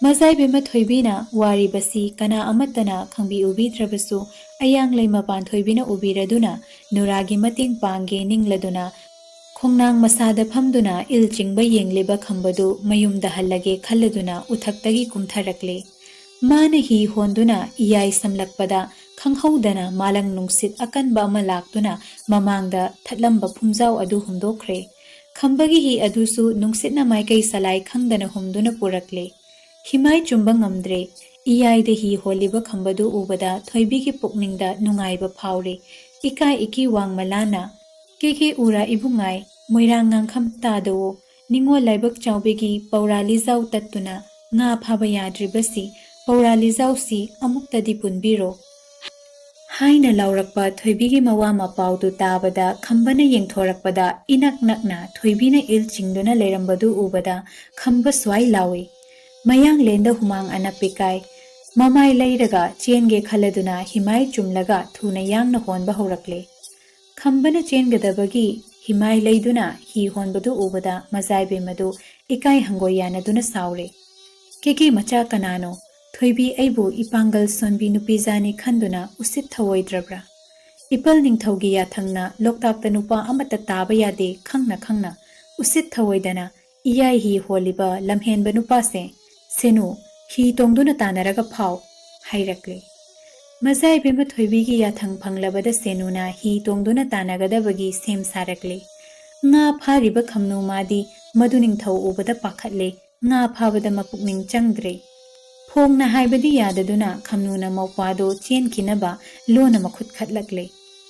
ꯃꯖꯥꯏꯕꯦꯝꯃ ꯊꯣꯏꯕꯤꯅ ꯋꯥꯔꯤꯕꯁꯤ ꯀꯅꯥ ꯑꯃꯠꯇꯅ ꯈꯪꯕꯤ ꯎꯕꯤꯗ꯭ꯔꯕꯁꯨ ꯑꯌꯥꯡꯂꯩ ꯃꯄꯥꯟ ꯊꯣꯏꯕꯤꯅ ꯎꯕꯤꯔꯗꯨꯅ ꯅꯨꯔꯥꯒꯤ ꯃꯇꯦꯡ ꯄꯥꯡꯒꯦ ꯅꯤꯡꯂꯗꯨꯅ ꯈꯣꯡꯅꯥꯡ ꯃꯁꯥꯗ ꯐꯝꯗꯨꯅ ꯏꯜ ꯆꯤꯡꯕ ꯌꯦꯡꯂꯤꯕ ꯈꯝꯕꯗꯨ ꯃꯌꯨꯝꯗ ꯍꯜꯂꯒꯦ ꯈꯜꯂꯗꯨꯅ ꯎꯊꯛꯇꯒꯤ ꯀꯨꯝꯊꯔꯛꯂꯦ꯫ ꯃꯥꯅ ꯍꯤ ꯍꯣꯟꯗꯨꯅ ꯏꯌꯥꯏ ꯁꯝꯂꯛꯄꯗ ꯈꯪꯍꯧꯗꯅ ꯃꯥꯂꯪ ꯅꯨꯡꯁꯤꯠ ꯑꯀꯟꯕ ꯑꯃ ꯂꯥꯛꯇꯨꯅ ꯃꯃꯥꯡꯗ ꯊꯠꯂꯝꯕ ꯐꯨꯝꯖꯥꯎ ꯑꯗꯨ ꯍꯨꯝꯗꯣꯛꯈ꯭ꯔꯦ꯫ ꯈꯝꯕꯒꯤ ꯍꯤ ꯑꯗꯨꯁꯨ ꯅꯨꯡꯁꯤꯠꯅ ꯃꯥꯏꯀꯩ ꯁꯂꯥꯏ ꯈꯪꯗꯅ ꯍꯨꯝꯗꯨꯅ ꯄꯨꯔꯛꯂꯦ꯫ ꯍꯤꯃꯥꯏ ꯆꯨꯝꯕ ꯉꯝꯗ꯭ꯔꯦ꯫ ꯏꯌꯥꯏꯗ ꯍꯤ ꯍꯣꯜꯂꯤꯕ ꯈꯝꯕꯗꯨ ꯎꯕꯗ ꯊꯣꯏꯕꯤꯒꯤ ꯄꯨꯛꯅꯤꯡꯗ ꯅꯨꯡꯉꯥꯏꯕ ꯐꯥꯎꯔꯦ꯫ ꯏꯀꯥꯏ ꯏꯀꯤ ꯋꯥꯡꯃ ꯂꯥꯟꯅ, "ꯀꯦ ꯀꯦ ꯎꯔꯥ ꯏꯕꯨꯡꯉꯥꯏ, ꯃꯣꯏꯔꯥꯡ ꯉꯥꯡꯈꯝ ꯇꯥꯗꯋꯣ, ꯅꯤꯉꯣꯜ ꯂꯥꯏꯕꯛ ꯆꯥꯎꯕꯤꯒꯤ ꯄꯧꯔꯥ ꯂꯤꯖꯥꯎ ꯇꯠꯇꯨꯅ ꯉꯥ ꯐꯥꯕ ꯌꯥꯗ꯭ꯔꯤꯕꯁꯤ, ꯄꯧꯔꯥ ꯂꯤꯖꯥꯎꯁꯤ ꯑꯃꯨꯛꯇꯗꯤ ꯄꯨꯟꯕꯤꯔꯣ" ꯍꯥꯏꯅ ꯂꯥꯎꯔꯛꯄ ꯊꯣꯏꯕꯤꯒꯤ ꯃꯋꯥ ꯃꯄꯥꯎꯗꯨ ꯇꯥꯕꯗ ꯈꯝꯕꯅ ꯌꯦꯡꯊꯣꯔꯛꯄꯗ ꯏꯅꯛ ꯅꯛꯅ ꯊꯣꯏꯕꯤꯅ ꯏꯜ ꯆꯤꯡꯗꯨꯅ ꯂꯩꯔꯝꯕꯗꯨ ꯎꯕꯗ ꯈꯝꯕ ꯁ꯭ꯋꯥꯏ ꯂꯥꯎꯏ꯫ ꯃꯌꯥꯡꯂꯦꯟꯗ ꯍꯨꯃꯥꯡ ꯑꯅꯞꯄꯤ ꯀꯥꯏ꯫ ꯃꯃꯥꯏ ꯂꯩꯔꯒ ꯆꯦꯟꯒꯦ ꯈꯜꯂꯗꯨꯅ ꯍꯤꯃꯥꯏ ꯆꯨꯝꯂꯒ ꯊꯨꯅ ꯌꯥꯡꯅ ꯍꯣꯟꯕ ꯍꯧꯔꯛꯂꯦ꯫ ꯈꯝꯕꯅ ꯆꯦꯟꯒꯗꯕꯒꯤ ꯍꯤꯃꯥꯏ ꯂꯩꯗꯨꯅ ꯍꯤ ꯍꯣꯟꯕꯗꯨ ꯎꯕꯗ ꯃꯖꯥꯏꯕꯦꯝꯃꯗꯨ ꯏꯀꯥꯏ ꯍꯪꯒꯣꯏ ꯌꯥꯅꯗꯨꯅ ꯁꯥꯎꯔꯦ꯫ "ꯀꯦꯀꯦ ꯃꯆꯥ ꯀꯅꯥꯅꯣ? ꯊꯣꯏꯕꯤ ꯑꯩꯕꯨ ꯏꯄꯥꯡꯒꯜ ꯁꯣꯟꯕꯤ ꯅꯨꯄꯤꯖꯥꯅꯤ ꯈꯟꯗꯨꯅ ꯎꯁꯤꯠ ꯊꯑꯣꯏꯗ꯭ꯔꯕ꯭ꯔꯥ? ꯏꯄꯜ ꯅꯤꯡꯊꯧꯒꯤ ꯌꯥꯊꯪꯅ ꯂꯣꯛꯇꯥꯛꯇ ꯅꯨꯄꯥ ꯑꯃꯠꯇ ꯇꯥꯕ ꯌꯥꯗꯦ ꯈꯪꯅ ꯈꯪꯅ ꯎꯁꯤꯠ ꯊꯑꯣꯏꯗꯅ ꯏꯌꯥꯏ ꯍꯤ ꯍꯣꯜꯂꯤꯕ ꯂꯝꯍꯦꯟꯕ ꯅꯨꯄꯥꯁꯦ, ꯁꯦꯅꯨ, ꯍꯤ ꯇꯣꯡꯗꯨꯅ ꯇꯥꯟꯅꯔꯒ ꯐꯥꯎ" ꯍꯥꯏꯔꯛꯂꯦ꯫ ꯃꯖꯥ ꯏꯕꯦꯝꯃ ꯊꯣꯏꯕꯤꯒꯤ ꯌꯥꯊꯪ ꯐꯪꯂꯕꯗ ꯁꯦꯅꯨꯅ ꯍꯤ ꯇꯣꯡꯗꯨꯅ ꯇꯥꯟꯅꯒꯗꯕꯒꯤ ꯁꯦꯝ ꯁꯥꯔꯛꯂꯦ꯫ ꯉꯥ ꯐꯥꯔꯤꯕ ꯈꯝꯅꯨ ꯃꯥꯗꯤ ꯃꯗꯨ ꯅꯤꯡꯊꯧ ꯎꯕꯗ ꯄꯥꯈꯠꯂꯦ꯫ ꯉꯥ ꯐꯥꯕꯗ ꯃꯄꯨꯛꯅꯤꯡ ꯆꯪꯗ꯭ꯔꯦ꯫ ꯐꯣꯡꯅ ꯍꯥꯏꯕꯗꯤ ꯌꯥꯗꯗꯨꯅ ꯈꯝꯅꯨꯅ ꯃꯧꯄ꯭ꯋꯥꯗꯨ ꯆꯦꯟꯈꯤꯅꯕ ꯂꯣꯟꯅ ꯃꯈꯨꯠ ꯈꯠꯂꯛꯂꯦ꯫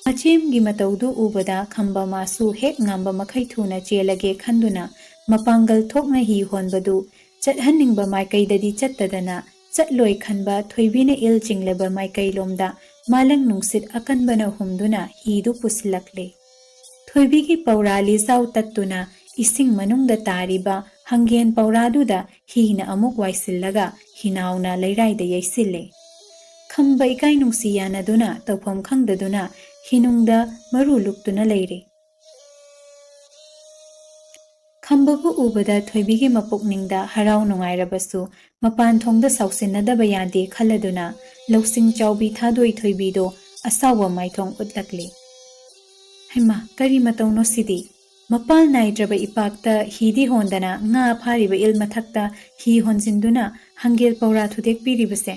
ꯃꯆꯦꯝꯒꯤ ꯃꯇꯧꯗꯨ ꯎꯕꯗ ꯈꯝꯕ ꯃꯥꯁꯨ ꯍꯦꯛ ꯉꯝꯕ ꯃꯈꯩ ꯊꯨꯅ ꯆꯦꯜꯂꯒꯦ ꯈꯟꯗꯨꯅ ꯃꯄꯥꯡꯒꯜ ꯊꯣꯛꯅ ꯍꯤ ꯍꯣꯟꯕꯗꯨ ꯆꯠꯍꯟꯅꯤꯡꯕ ꯃꯥꯏꯀꯩꯗꯗꯤ ꯆꯠꯇꯗꯅ ꯆꯠꯂꯣꯏ ꯈꯟꯕ ꯊꯣꯏꯕꯤꯅ ꯏꯜ ꯆꯤꯡꯂꯕ ꯃꯥꯏꯀꯩꯂꯣꯝꯗ ꯃꯥꯂꯪ ꯅꯨꯡꯁꯤꯠ ꯑꯀꯟꯕꯅ ꯍꯨꯝꯗꯨꯅ ꯍꯤꯗꯨ ꯄꯨꯁꯤꯜꯂꯛꯂꯦ꯫ ꯊꯣꯏꯕꯤꯒꯤ ꯄꯧꯔꯥ ꯂꯤꯖꯥꯎ ꯇꯠꯇꯨꯅ ꯏꯁꯤꯡ ꯃꯅꯨꯡꯗ ꯇꯥꯔꯤꯕ ꯍꯪꯒꯦꯟ ꯄꯧꯔꯥꯗꯨꯗ ꯍꯤꯅ ꯑꯃꯨꯛ ꯋꯥꯏꯁꯤꯜꯂꯒ ꯍꯤꯅꯥꯎꯅ ꯂꯩꯔꯥꯏꯗ ꯌꯩꯁꯤꯜꯂꯦ꯫ ꯈꯝꯕ ꯏꯀꯥꯏ ꯅꯨꯡꯁꯤ ꯌꯥꯅꯗꯨꯅ ꯇꯧꯐꯝ ꯈꯪꯗꯗꯨꯅ ꯍꯤꯅꯨꯡꯗ ꯃꯔꯨ ꯂꯨꯛꯇꯨꯅ ꯂꯩꯔꯦ꯫ ꯈꯝꯕꯕꯨ ꯎꯕꯗ ꯊꯣꯏꯕꯤꯒꯤ ꯃꯄꯨꯛꯅꯤꯡꯗ ꯍꯔꯥꯎ ꯅꯨꯡꯉꯥꯏꯔꯕꯁꯨ ꯃꯄꯥꯟ ꯊꯣꯡꯗ ꯁꯥꯎꯁꯤꯟꯅꯗꯕ ꯌꯥꯗꯦ ꯈꯜꯂꯗꯨꯅ ꯂꯧꯁꯤꯡ ꯆꯥꯎꯕꯤ ꯊꯥꯗꯣꯏ ꯊꯣꯏꯕꯤꯗꯣ ꯑꯁꯥꯎꯕ ꯃꯥꯏꯊꯣꯡ ꯎꯠꯂꯛꯂꯦ꯫ ꯍꯩꯃꯥ, ꯀꯔꯤ ꯃꯇꯧꯅꯣ ꯁꯤꯗꯤ? ꯃꯄꯥꯜ ꯅꯥꯏꯗ꯭ꯔꯕ ꯏꯄꯥꯛꯇ ꯍꯤꯗꯤ ꯍꯣꯟꯗꯅ ꯉꯥ ꯐꯥꯔꯤꯕ ꯏꯜ ꯃꯊꯛꯇ ꯍꯤ ꯍꯣꯟꯖꯤꯟꯗꯨꯅ ꯍꯪꯒꯦꯜ ꯄꯧꯔꯥ ꯊꯨꯗꯦꯛꯄꯤꯔꯤꯕꯁꯦ꯫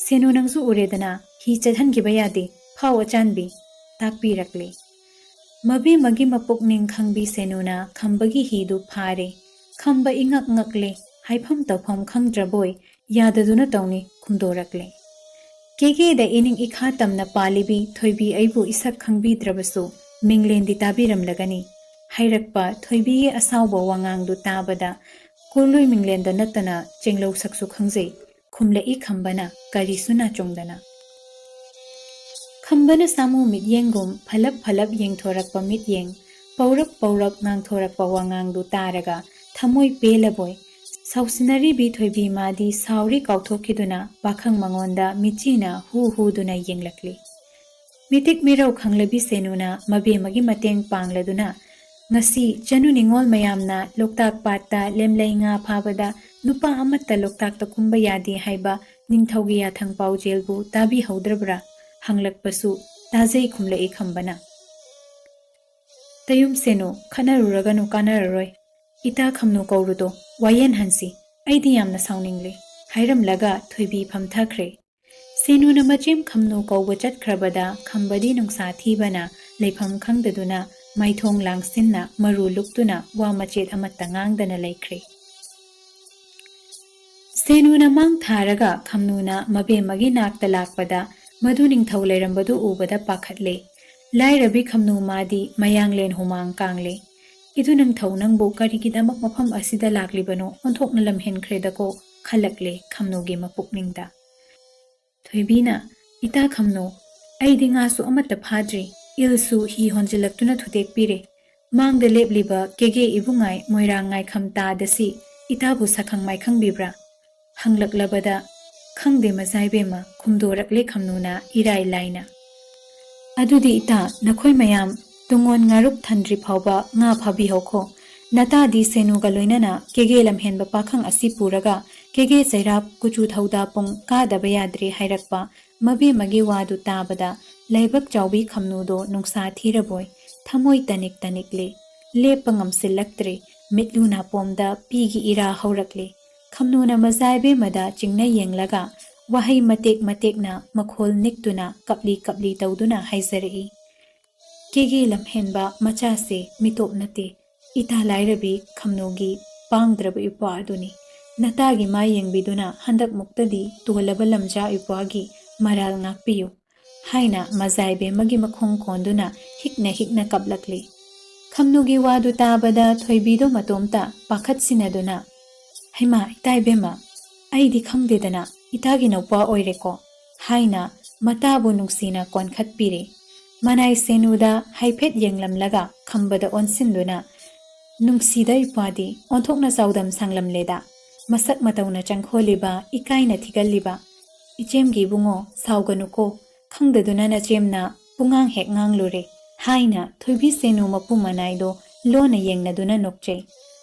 ꯁꯦꯅꯨ, ꯅꯪꯁꯨ ꯎꯔꯦꯗꯅ, ꯍꯤ ꯆꯠꯍꯟꯈꯤꯕ ꯌꯥꯗꯦ꯫ ꯐꯥꯎ ꯑꯆꯥꯟꯕꯤ, ꯇꯥꯛꯄꯤꯔꯛꯂꯦ꯫ ꯃꯕꯦꯝꯃꯒꯤ ꯃꯄꯨꯛꯅꯤꯡ ꯈꯪꯕꯤ ꯁꯦꯅꯨꯅ ꯈꯝꯕꯒꯤ ꯍꯤꯗꯨ ꯐꯥꯔꯦ꯫ ꯈꯝꯕ ꯏꯉꯛ ꯉꯛꯂꯦ, ꯍꯥꯏꯐꯝ ꯇꯧꯐꯝ ꯈꯪꯗ꯭ꯔꯕꯣꯏ ꯌꯥꯗꯗꯨꯅ ꯇꯧꯅꯤ ꯈꯨꯝꯗꯣꯔꯛꯂꯦ꯫ ꯀꯦꯒꯦꯗ ꯏꯅꯤꯡ ꯏꯈꯥ ꯇꯝꯅ ꯄꯥꯜꯂꯤꯕꯤ ꯊꯣꯏꯕꯤ ꯑꯩꯕꯨ ꯏꯁꯛ ꯈꯪꯕꯤꯗ꯭ꯔꯕꯁꯨ ꯃꯤꯡꯂꯦꯟꯗꯤ ꯇꯥꯕꯤꯔꯝꯂꯒꯅꯤ꯫ ꯍꯥꯏꯔꯛꯄ ꯊꯣꯏꯕꯤꯒꯤ ꯑꯁꯥꯎꯕ ꯋꯥꯉꯥꯡꯗꯨ ꯇꯥꯕꯗ ꯀꯣꯜꯂꯣꯏ ꯃꯤꯡꯂꯦꯟꯗ ꯅꯠꯇꯅ ꯆꯦꯡꯂꯧ ꯁꯛꯁꯨ ꯈꯪꯖꯩ꯫ ꯈꯨꯝꯂꯛꯏ ꯈꯝꯕꯅ ꯀꯔꯤꯁꯨ ꯅꯥꯆꯣꯡꯗꯅ꯫ ꯈꯝꯕꯅ ꯁꯥꯃꯨ ꯃꯤꯠꯌꯦꯡꯒꯨꯝ ꯐꯂꯞ ꯐꯂꯞ ꯌꯦꯡꯊꯣꯔꯛꯄ ꯃꯤꯠꯌꯦꯡ, ꯄꯧꯔꯞ ꯄꯧꯔꯞ ꯉꯥꯡꯊꯣꯔꯛꯄ ꯋꯥꯉꯥꯡꯗꯨ ꯇꯥꯔꯒ ꯊꯃꯣꯏ ꯄꯦꯜꯂꯕꯣꯏ ꯁꯥꯎꯁꯤꯟꯅꯔꯤꯕꯤ ꯊꯣꯏꯕꯤ ꯃꯥꯗꯤ ꯁꯥꯎꯔꯤ ꯀꯥꯎꯊꯣꯛꯈꯤꯗꯨꯅ ꯄꯥꯈꯪ ꯃꯉꯣꯟꯗ ꯃꯤꯠꯆꯤꯅ ꯍꯨ ꯍꯨꯗꯨꯅ ꯌꯦꯡꯂꯛꯂꯤ꯫ ꯃꯤꯇꯤꯛ ꯃꯤꯔꯧ ꯈꯪꯂꯕꯤ ꯁꯦꯅꯨꯅ ꯃꯕꯦꯝꯃꯒꯤ ꯃꯇꯦꯡ ꯄꯥꯡꯂꯗꯨꯅ, ꯉꯁꯤ ꯆꯅꯨ ꯅꯤꯉꯣꯜ ꯃꯌꯥꯝꯅ ꯂꯣꯛꯇꯥꯛ ꯄꯥꯠꯇ ꯂꯦꯝꯂꯩ ꯉꯥ ꯐꯥꯕꯗ ꯅꯨꯄꯥ ꯑꯃꯠꯇ ꯂꯣꯛꯇꯥꯛꯇ ꯀꯨꯝꯕ ꯌꯥꯗꯦ ꯍꯥꯏꯕ ꯅꯤꯡꯊꯧꯒꯤ ꯌꯥꯊꯪ ꯄꯥꯎꯖꯦꯜꯕꯨ ꯇꯥꯕꯤꯍꯧꯗ꯭ꯔꯕ꯭ꯔꯥ ꯍꯪꯂꯛꯄꯁꯨ ꯇꯥꯖꯩ ꯈꯨꯝꯂꯛꯏ ꯈꯝꯕꯅ꯫ ꯇꯌꯨꯝ ꯁꯦꯅꯨ, ꯈꯠꯅꯔꯨꯔꯒꯅꯨ, ꯀꯥꯟꯅꯔꯔꯣꯏ꯫ ꯏꯇꯥ ꯈꯝꯅꯨ ꯀꯧꯔꯨꯗꯣ, ꯋꯥꯌꯦꯟ ꯍꯟꯁꯤ꯫ ꯑꯩꯗꯤ ꯌꯥꯝꯅ ꯁꯥꯎꯅꯤꯡꯂꯦ꯫ ꯍꯥꯏꯔꯝꯂꯒ ꯊꯣꯏꯕꯤ ꯐꯝꯊꯈ꯭ꯔꯦ꯫ ꯁꯦꯅꯨꯅ ꯃꯆꯦꯝ ꯈꯝꯅꯨ ꯀꯧꯕ ꯆꯠꯈ꯭ꯔꯕꯗ ꯈꯝꯕꯗꯤ ꯅꯨꯡꯁꯥ ꯊꯤꯕꯅ ꯂꯩꯐꯝ ꯈꯪꯗꯗꯨꯅ ꯃꯥꯏꯊꯣꯡ ꯂꯥꯡꯁꯤꯟꯅ ꯃꯔꯨ ꯂꯨꯛꯇꯨꯅ ꯋꯥ ꯃꯆꯦꯠ ꯑꯃꯠꯇ ꯉꯥꯡꯗꯅ ꯂꯩꯈ꯭ꯔꯦ꯫ ꯁꯦꯅꯨꯅ ꯃꯥꯡ ꯊꯥꯔꯒ ꯈꯝꯅꯨꯅ ꯃꯕꯦꯝꯃꯒꯤ ꯅꯥꯛꯇ ꯂꯥꯛꯄꯗ ꯃꯗꯨ ꯅꯤꯡꯊꯧ ꯂꯩꯔꯝꯕꯗꯨ ꯎꯕꯗ ꯄꯥꯈꯠꯂꯦ꯫ ꯂꯥꯏꯔꯕꯤ ꯈꯝꯅꯨ ꯃꯥꯗꯤ ꯃꯌꯥꯡꯂꯦꯟ ꯍꯨꯃꯥꯡ ꯀꯥꯡꯂꯦ꯫ "ꯏꯗꯨ ꯅꯤꯡꯊꯧ, ꯅꯪꯕꯨ ꯀꯔꯤꯒꯤꯗꯃꯛ ꯃꯐꯝ ꯑꯁꯤꯗ ꯂꯥꯛꯂꯤꯕꯅꯣ? ꯑꯣꯟꯊꯣꯛꯅ ꯂꯝꯍꯦꯟꯈ꯭ꯔꯦꯗꯀꯣ" ꯈꯜꯂꯛꯂꯦ ꯈꯝꯅꯨꯒꯤ ꯃꯄꯨꯛꯅꯤꯡꯗ꯫ ꯊꯣꯏꯕꯤꯅ, "ꯏꯇꯥ ꯈꯝꯅꯨ, ꯑꯩꯗꯤ ꯉꯥꯁꯨ ꯑꯃꯠꯇ ꯐꯥꯗ꯭ꯔꯤ, ꯏꯜꯁꯨ ꯍꯤ ꯍꯣꯟꯖꯤꯜꯂꯛꯇꯨꯅ ꯊꯨꯗꯦꯛꯄꯤꯔꯦ꯫ ꯃꯥꯡꯗ ꯂꯦꯞꯂꯤꯕ ꯀꯦꯒꯦ ꯏꯕꯨꯡꯉꯥꯏ ꯃꯣꯏꯔꯥꯡ ꯉꯥꯏꯈꯝ ꯇꯥꯗꯁꯤ ꯏꯇꯥꯕꯨ ꯁꯛꯈꯪ ꯃꯥꯏꯈꯪꯕꯤꯕ꯭ꯔꯥ?" ꯍꯪꯂꯛꯂꯕꯗ, "ꯈꯪꯗꯦ ꯃꯖꯥꯏꯕꯦꯝꯃ" ꯈꯨꯝꯗꯣꯔꯛꯂꯦ ꯈꯝꯅꯨꯅ ꯏꯔꯥꯏ ꯂꯥꯏꯅ꯫ "ꯑꯗꯨꯗꯤ ꯏꯇꯥ, ꯅꯈꯣꯏ ꯃꯌꯥꯝ ꯇꯨꯡꯑꯣꯟ ꯉꯥꯔꯨꯛ ꯊꯟꯗ꯭ꯔꯤ ꯐꯥꯎꯕ ꯉꯥ ꯐꯥꯕꯤꯍꯧꯈꯣ꯫ ꯅꯇꯥꯗꯤ ꯁꯦꯅꯨꯒ ꯂꯣꯏꯅꯅ ꯀꯦꯒꯦ ꯂꯝꯍꯦꯟꯕ ꯄꯥꯈꯪ ꯑꯁꯤ ꯄꯨꯔꯒ ꯀꯦꯒꯦ ꯆꯩꯔꯥꯞ ꯀꯨꯆꯨ ꯊꯧꯗꯥ ꯄꯨꯡ ꯀꯥꯗꯕ ꯌꯥꯗ꯭ꯔꯦ" ꯍꯥꯏꯔꯛꯄ ꯃꯕꯦꯝꯃꯒꯤ ꯋꯥꯗꯨ ꯇꯥꯕꯗ ꯂꯥꯏꯕꯛ ꯆꯥꯎꯕꯤ ꯈꯝꯅꯨꯗꯣ ꯅꯨꯡꯁꯥ ꯊꯤꯔꯕꯣꯏ ꯊꯃꯣꯏ ꯇꯅꯤꯛ ꯇꯅꯤꯛꯂꯦ꯫ ꯂꯦꯞꯄ ꯉꯝꯁꯤꯜꯂꯛꯇ꯭ꯔꯦ꯫ ꯃꯤꯠꯂꯨ ꯅꯥꯄꯣꯝꯗ ꯄꯤꯒꯤ ꯏꯔꯥ ꯍꯧꯔꯛꯂꯦ꯫ ꯈꯝꯅꯨꯅ ꯃꯖꯥꯏꯕꯦꯝꯃꯗ ꯆꯤꯡꯅ ꯌꯦꯡꯂꯒ ꯋꯥꯍꯩ ꯃꯇꯦꯛ ꯃꯇꯦꯛꯅ ꯃꯈꯣꯜ ꯅꯤꯛꯇꯨꯅ ꯀꯞꯂꯤ ꯀꯞꯂꯤ ꯇꯧꯗꯨꯅ ꯍꯥꯏꯖꯔꯛꯏ, "ꯀꯦꯒꯦ ꯂꯝꯍꯦꯟꯕ ꯃꯆꯥꯁꯦ ꯃꯤꯇꯣꯞ ꯅꯠꯇꯦ, ꯏꯇꯥ ꯂꯥꯏꯔꯕꯤ ꯈꯝꯅꯨꯒꯤ ꯄꯥꯡꯗ꯭ꯔꯕ ꯏꯄ꯭ꯋꯥ ꯑꯗꯨꯅꯤ꯫ ꯅꯇꯥꯒꯤ ꯃꯥꯏ ꯌꯦꯡꯕꯤꯗꯨꯅ ꯍꯟꯗꯛꯃꯨꯛꯇꯗꯤ ꯇꯣꯜꯂꯕ ꯂꯝꯖꯥ ꯏꯄ꯭ꯋꯥꯒꯤ ꯃꯔꯥꯜ ꯉꯥꯛꯄꯤꯌꯨ" ꯍꯥꯏꯅ ꯃꯖꯥꯏꯕꯦꯝꯃꯒꯤ ꯃꯈꯣꯡ ꯀꯣꯟꯗꯨꯅ ꯍꯤꯛꯅ ꯍꯤꯛꯅ ꯀꯞꯂꯛꯂꯤ꯫ ꯈꯝꯅꯨꯒꯤ ꯋꯥꯗꯨ ꯇꯥꯕꯗ ꯊꯣꯏꯕꯤꯗꯣ ꯃꯇꯣꯝꯇ ꯄꯥꯈꯠꯁꯤꯟꯅꯗꯨꯅ, "ꯍꯩꯃꯥ, ꯏꯇꯥ ꯏꯕꯦꯝꯃ, ꯑꯩꯗꯤ ꯈꯪꯗꯦꯗꯅ, ꯏꯇꯥꯒꯤ ꯅꯧꯄꯥ ꯑꯣꯏꯔꯦꯀꯣ" ꯍꯥꯏꯅ ꯃꯇꯥꯕꯨ ꯅꯨꯡꯁꯤꯅ ꯀꯣꯟꯈꯠꯄꯤꯔꯦ꯫ ꯃꯅꯥꯏ ꯁꯦꯅꯨꯗ ꯍꯥꯏꯐꯦꯠ ꯌꯦꯡꯂꯝꯂꯒ ꯈꯝꯕꯗ ꯑꯣꯟꯁꯤꯟꯗꯨꯅ, "ꯅꯨꯡꯁꯤꯗ ꯏꯄ꯭ꯋꯥꯗꯤ ꯑꯣꯟꯊꯣꯛꯅ ꯆꯥꯎꯗꯝ ꯁꯥꯡꯂꯝꯂꯦꯗ꯫ ꯃꯁꯛ ꯃꯇꯧꯅ ꯆꯪꯈꯣꯜꯂꯤꯕ, ꯏꯀꯥꯏꯅ ꯊꯤꯒꯜꯂꯤꯕ꯫ ꯏꯆꯦꯝꯒꯤ ꯏꯕꯨꯡꯉꯣ, ꯁꯥꯎꯒꯅꯨꯀꯣ, ꯈꯪꯗꯗꯨꯅ ꯅꯆꯦꯝꯅ ꯄꯨꯡꯉꯥꯡ ꯍꯦꯛ ꯉꯥꯡꯂꯨꯔꯦ" ꯍꯥꯏꯅ ꯊꯣꯏꯕꯤ ꯁꯦꯅꯨ ꯃꯄꯨ ꯃꯅꯥꯏꯗꯣ ꯂꯣꯟꯅ ꯌꯦꯡꯅꯗꯨꯅ ꯅꯣꯛꯆꯩ꯫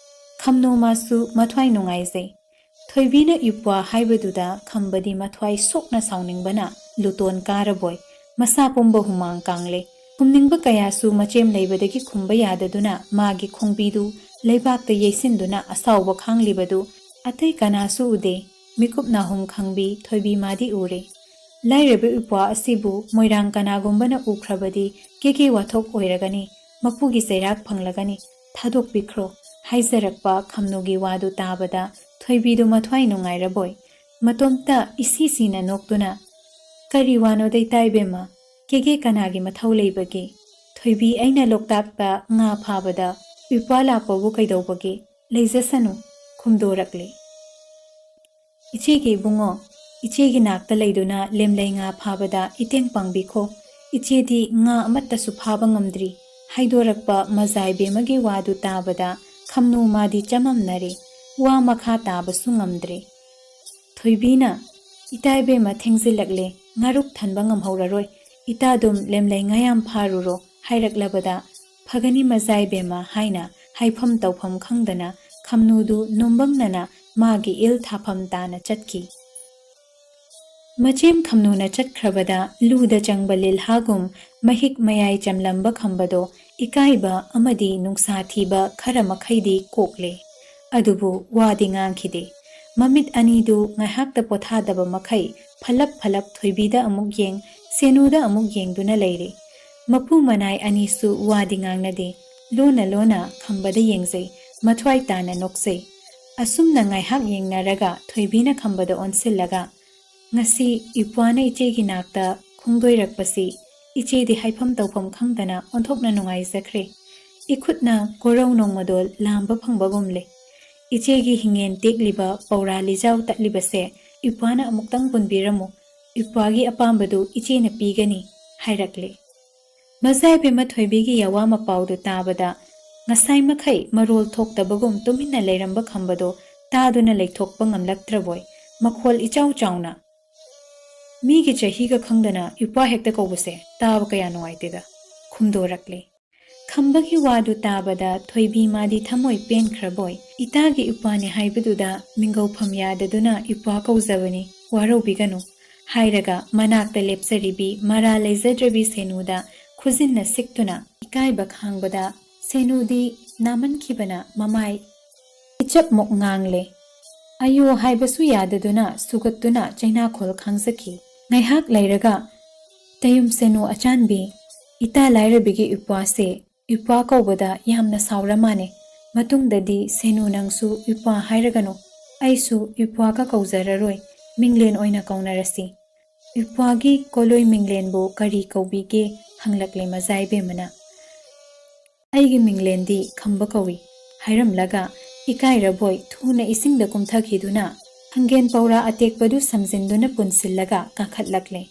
ꯈꯝꯅꯨ ꯃꯥꯁꯨ ꯃꯊ꯭ꯋꯥꯏ ꯅꯨꯡꯉꯥꯏꯖꯩ꯫ ꯊꯣꯏꯕꯤꯅ ꯏꯄ꯭ꯋꯥ ꯍꯥꯏꯕꯗꯨꯗ ꯈꯝꯕꯗꯤ ꯃꯊ꯭ꯋꯥꯏ ꯁꯣꯛꯅ ꯁꯥꯎꯅꯤꯡꯕꯅ ꯂꯨꯇꯣꯟ ꯀꯥꯔꯕꯣꯏ ꯃꯁꯥ ꯄꯨꯝꯕ ꯍꯨꯃꯥꯡ ꯀꯥꯡꯂꯦ꯫ ꯈꯨꯝꯅꯤꯡꯕ ꯀꯌꯥꯁꯨ ꯃꯆꯦꯝ ꯂꯩꯕꯗꯒꯤ ꯈꯨꯝꯕ ꯌꯥꯗꯗꯨꯅ ꯃꯥꯒꯤ ꯈꯣꯡꯕꯤꯗꯨ ꯂꯩꯕꯥꯛꯇ ꯌꯩꯁꯤꯟꯗꯨꯅ ꯑꯁꯥꯎꯕ ꯈꯥꯡꯂꯤꯕꯗꯨ ꯑꯇꯩ ꯀꯅꯥꯁꯨ ꯎꯗꯦ꯫ ꯃꯤꯀꯨꯞ ꯅꯥꯍꯨꯝ ꯈꯪꯕꯤ ꯊꯣꯏꯕꯤ ꯃꯥꯗꯤ ꯎꯔꯦ꯫ ꯂꯥꯏꯔꯕ ꯏꯄ꯭ꯋꯥ ꯑꯁꯤꯕꯨ ꯃꯣꯏꯔꯥꯡ ꯀꯅꯥꯒꯨꯝꯕꯅ ꯎꯈ꯭ꯔꯕꯗꯤ ꯀꯦꯒꯦ ꯋꯥꯊꯣꯛ ꯑꯣꯏꯔꯒꯅꯤ꯫ ꯃꯄꯨꯒꯤ ꯆꯩꯔꯥꯛ ꯐꯪꯂꯒꯅꯤ, ꯊꯥꯗꯣꯛꯄꯤꯈ꯭ꯔꯣ" ꯍꯥꯏꯖꯔꯛꯄ ꯈꯝꯅꯨꯒꯤ ꯋꯥꯗꯨ ꯇꯥꯕꯗ ꯊꯣꯏꯕꯤꯗꯨ ꯃꯊ꯭ꯋꯥꯏ ꯅꯨꯡꯉꯥꯏꯔꯕꯣꯏ, ꯃꯇꯣꯝꯇ ꯏꯁꯤ ꯁꯤꯅ ꯅꯣꯛꯇꯨꯅ, "ꯀꯔꯤ ꯋꯥꯅꯣꯗ ꯏꯇꯥ ꯏꯕꯦꯝꯃ? ꯀꯦꯒꯦ ꯀꯅꯥꯒꯤ ꯃꯊꯧ ꯂꯩꯕꯒꯦ? ꯊꯣꯏꯕꯤ ꯑꯩꯅ ꯂꯣꯛꯇꯥꯛꯇ ꯉꯥ ꯐꯥꯕꯗ ꯏꯄ꯭ꯋꯥ ꯂꯥꯛꯄꯕꯨ ꯀꯩꯗꯧꯕꯒꯦ? ꯂꯩꯖꯁꯅꯨ" ꯈꯨꯝꯗꯣꯔꯛꯂꯦ꯫ "ꯏꯆꯦꯒꯤ ꯏꯕꯨꯡꯉꯣ, ꯏꯆꯦꯒꯤ ꯅꯥꯛꯇ ꯂꯩꯗꯨꯅ ꯂꯦꯝꯂꯩ ꯉꯥ ꯐꯥꯕꯗ ꯏꯇꯦꯡ ꯄꯥꯡꯕꯤꯈꯣ꯫ ꯏꯆꯦꯗꯤ ꯉꯥ ꯑꯃꯠꯇꯁꯨ ꯐꯥꯕ ꯉꯝꯗ꯭ꯔꯤ" ꯍꯥꯏꯗꯣꯔꯛꯄ ꯃꯖꯥꯏꯕꯦꯝꯃꯒꯤ ꯋꯥꯗꯨ ꯇꯥꯕꯗ ꯈꯝꯅꯨ ꯃꯥꯗꯤ ꯆꯃꯝꯅꯔꯦ꯫ ꯋꯥ ꯃꯈꯥ ꯇꯥꯕꯁꯨ ꯉꯝꯗ꯭ꯔꯦ꯫ ꯊꯣꯏꯕꯤꯅ, "ꯏꯇꯥ ꯏꯕꯦꯝꯃ, ꯊꯦꯡꯖꯤꯜꯂꯛꯂꯦ, ꯉꯥꯔꯨꯛ ꯊꯟꯕ ꯉꯝꯍꯧꯔꯔꯣꯏ, ꯏꯇꯥꯗꯨꯝ ꯂꯦꯝꯂꯩ ꯉꯥ ꯌꯥꯝ ꯐꯥꯔꯨꯔꯣ" ꯍꯥꯏꯔꯛꯂꯕꯗ, "ꯐꯒꯅꯤ ꯃꯖꯥꯏꯕꯦꯝꯃ" ꯍꯥꯏꯅ ꯍꯥꯏꯐꯝ ꯇꯧꯐꯝ ꯈꯪꯗꯅ ꯈꯝꯅꯨꯗꯨ ꯅꯣꯝꯕꯪꯅꯅ ꯃꯥꯒꯤ ꯏꯜ ꯊꯥꯐꯝ ꯇꯥꯅ ꯆꯠꯈꯤ꯫ ꯃꯆꯦꯝ ꯈꯝꯅꯨꯅ ꯆꯠꯈ꯭ꯔꯕꯗ ꯂꯨꯗ ꯆꯪꯕ ꯂꯤꯜꯍꯥꯒꯨꯝ ꯃꯍꯤꯛ ꯃꯌꯥꯏ ꯆꯝꯂꯝꯕ ꯈꯝꯕꯗꯣ ꯏꯀꯥꯏꯕ ꯑꯃꯗꯤ ꯅꯨꯡꯁꯥ ꯊꯤꯕ ꯈꯔ ꯃꯈꯩꯗꯤ ꯀꯣꯛꯂꯦ꯫ ꯑꯗꯨꯕꯨ ꯋꯥꯗꯤ ꯉꯥꯡꯈꯤꯗꯦ꯫ ꯃꯃꯤꯠ ꯑꯅꯤꯗꯨ ꯉꯥꯏꯍꯥꯛꯇ ꯄꯣꯊꯥꯗꯕ ꯃꯈꯩ ꯐꯂꯞ ꯐꯂꯞ ꯊꯣꯏꯕꯤꯗ ꯑꯃꯨꯛ ꯌꯦꯡ, ꯁꯦꯅꯨꯗ ꯑꯃꯨꯛ ꯌꯦꯡꯗꯨꯅ ꯂꯩꯔꯦ꯫ ꯃꯄꯨ ꯃꯅꯥꯏ ꯑꯅꯤꯁꯨ ꯋꯥꯗꯤ ꯉꯥꯡꯅꯗꯦ꯫ ꯂꯣꯟꯅ ꯂꯣꯟꯅ ꯈꯝꯕꯗ ꯌꯦꯡꯖꯩ, ꯃꯊ꯭ꯋꯥꯏ ꯇꯥꯅ ꯅꯣꯛꯆꯩ꯫ ꯑꯁꯨꯝꯅ ꯉꯥꯏꯍꯥꯛ ꯌꯦꯡꯅꯔꯒ ꯊꯣꯏꯕꯤꯅ ꯈꯝꯕꯗ ꯑꯣꯟꯁꯤꯜꯂꯒ, "ꯉꯁꯤ ꯏꯄ꯭ꯋꯥꯅ ꯏꯆꯦꯒꯤ ꯅꯥꯛꯇ ꯈꯣꯡꯗꯣꯏꯔꯛꯄꯁꯤ ꯏꯆꯦꯗꯤ ꯍꯥꯏꯐꯝ ꯇꯧꯐꯝ ꯈꯪꯗꯅ ꯑꯣꯟꯊꯣꯛꯅ ꯅꯨꯡꯉꯥꯏꯖꯈ꯭ꯔꯦ꯫ ꯏꯈꯨꯠꯅ ꯀꯣꯔꯧ ꯅꯣꯡꯃꯗꯣꯜ ꯂꯥꯝꯕ ꯐꯪꯕꯒꯨꯝꯂꯦ꯫ ꯏꯆꯦꯒꯤ ꯍꯤꯡꯉꯦꯟ ꯇꯦꯛꯂꯤꯕ ꯄꯧꯔꯥ ꯂꯤꯖꯥꯎ ꯇꯠꯂꯤꯕꯁꯦ ꯏꯄ꯭ꯋꯥꯅ ꯑꯃꯨꯛꯇꯪ ꯄꯨꯟꯕꯤꯔꯝꯃꯨ꯫ ꯏꯄ꯭ꯋꯥꯒꯤ ꯑꯄꯥꯝꯕꯗꯨ ꯏꯆꯦꯅ ꯄꯤꯒꯅꯤ" ꯍꯥꯏꯔꯛꯂꯦ꯫ ꯃꯖꯥꯏꯕꯦꯝꯃ ꯊꯣꯏꯕꯤꯒꯤ ꯌꯥꯋꯥ ꯃꯄꯥꯎꯗꯨ ꯇꯥꯕꯗ ꯉꯁꯥꯏ ꯃꯈꯩ ꯃꯔꯣꯜ ꯊꯣꯛꯇꯕꯒꯨꯝ ꯇꯨꯃꯤꯟꯅ ꯂꯩꯔꯝꯕ ꯈꯝꯕꯗꯣ ꯇꯥꯗꯨꯅ ꯂꯩꯊꯣꯛꯄ ꯉꯝꯂꯛꯇ꯭ꯔꯕꯣꯏ ꯃꯈꯣꯜ ꯏꯆꯥꯎ ꯆꯥꯎꯅ, "ꯃꯤꯒꯤ ꯆꯍꯤꯒ ꯈꯪꯗꯅ ꯏꯄ꯭ꯋꯥ ꯍꯦꯛꯇ ꯀꯧꯕꯁꯦ ꯇꯥꯕ ꯀꯌꯥ ꯅꯨꯡꯉꯥꯏꯇꯦꯗ" ꯈꯨꯝꯗꯣꯔꯛꯂꯦ꯫ ꯈꯝꯕꯒꯤ ꯋꯥꯗꯨ ꯇꯥꯕꯗ ꯊꯣꯏꯕꯤ ꯃꯥꯗꯤ ꯊꯃꯣꯏ ꯄꯦꯟꯈ꯭ꯔꯕꯣꯏ, "ꯏꯇꯥꯒꯤ ꯏꯄ꯭ꯋꯥꯅꯤ ꯍꯥꯏꯕꯗꯨꯗ ꯃꯤꯡꯒꯧꯐꯝ ꯌꯥꯗꯗꯨꯅ ꯏꯄ꯭ꯋꯥ ꯀꯧꯖꯕꯅꯤ, ꯋꯥꯔꯧꯕꯤꯒꯅꯨ" ꯍꯥꯏꯔꯒ ꯃꯅꯥꯛꯇ ꯂꯦꯞꯆꯔꯤꯕꯤ ꯃꯔꯥ ꯂꯩꯖꯗ꯭ꯔꯕꯤ ꯁꯦꯅꯨꯗ ꯈꯨꯖꯤꯟꯅ ꯁꯤꯛꯇꯨꯅ ꯏꯀꯥꯏꯕ ꯈꯥꯡꯕꯗ ꯁꯦꯅꯨꯗꯤ ꯅꯥꯃꯟꯈꯤꯕꯅ ꯃꯃꯥꯏ ꯏꯆꯞꯃꯨꯛ ꯉꯥꯡꯂꯦ꯫ ꯑꯌꯣ ꯍꯥꯏꯕꯁꯨ ꯌꯥꯗꯗꯨꯅ ꯁꯨꯒꯠꯇꯨꯅ ꯆꯩꯅꯥꯈꯣꯜ ꯈꯥꯡꯖꯈꯤ꯫ ꯉꯥꯏꯍꯥꯛ ꯂꯩꯔꯒ, "ꯇꯌꯨꯝ ꯁꯦꯅꯨ ꯑꯆꯥꯟꯕꯤ, ꯏꯇꯥ ꯂꯥꯏꯔꯕꯤꯒꯤ ꯏꯄ꯭ꯋꯥꯁꯦ ꯏꯄ꯭ꯋꯥ ꯀꯧꯕꯗ ꯌꯥꯝꯅ ꯁꯥꯎꯔ ꯃꯥꯅꯦ꯫ ꯃꯇꯨꯡꯗꯗꯤ ꯁꯦꯅꯨ ꯅꯪꯁꯨ ꯏꯄ꯭ꯋꯥ ꯍꯥꯏꯔꯒꯅꯨ, ꯑꯩꯁꯨ ꯏꯄ꯭ꯋꯥꯒ ꯀꯧꯖꯔꯔꯣꯏ, ꯃꯤꯡꯂꯦꯟ ꯑꯣꯏꯅ ꯀꯧꯅꯔꯁꯤ꯫ ꯏꯄ꯭ꯋꯥꯒꯤ ꯀꯣꯂꯣꯏ ꯃꯤꯡꯂꯦꯟꯕꯨ ꯀꯔꯤ ꯀꯧꯕꯤꯒꯦ ꯍꯪꯂꯛꯂꯦ ꯃꯖꯥ ꯏꯕꯦꯝꯃꯅ꯫ ꯑꯩꯒꯤ ꯃꯤꯡꯂꯦꯟꯗꯤ ꯈꯝꯕ ꯀꯧꯏ ꯍꯥꯏꯔꯝꯂꯒ ꯏꯀꯥꯏꯔꯕꯣꯏ ꯊꯨꯅ ꯏꯁꯤꯡꯗ ꯀꯨꯝꯊꯈꯤꯗꯨꯅ ꯍꯪꯒꯦꯟ ꯄꯧꯔꯥ ꯑꯇꯦꯛꯄꯗꯨ ꯁꯝꯖꯤꯟꯗꯨꯅ ꯄꯨꯟꯁꯤꯜꯂꯒ ꯀꯥꯈꯠꯂꯛꯂꯦ꯫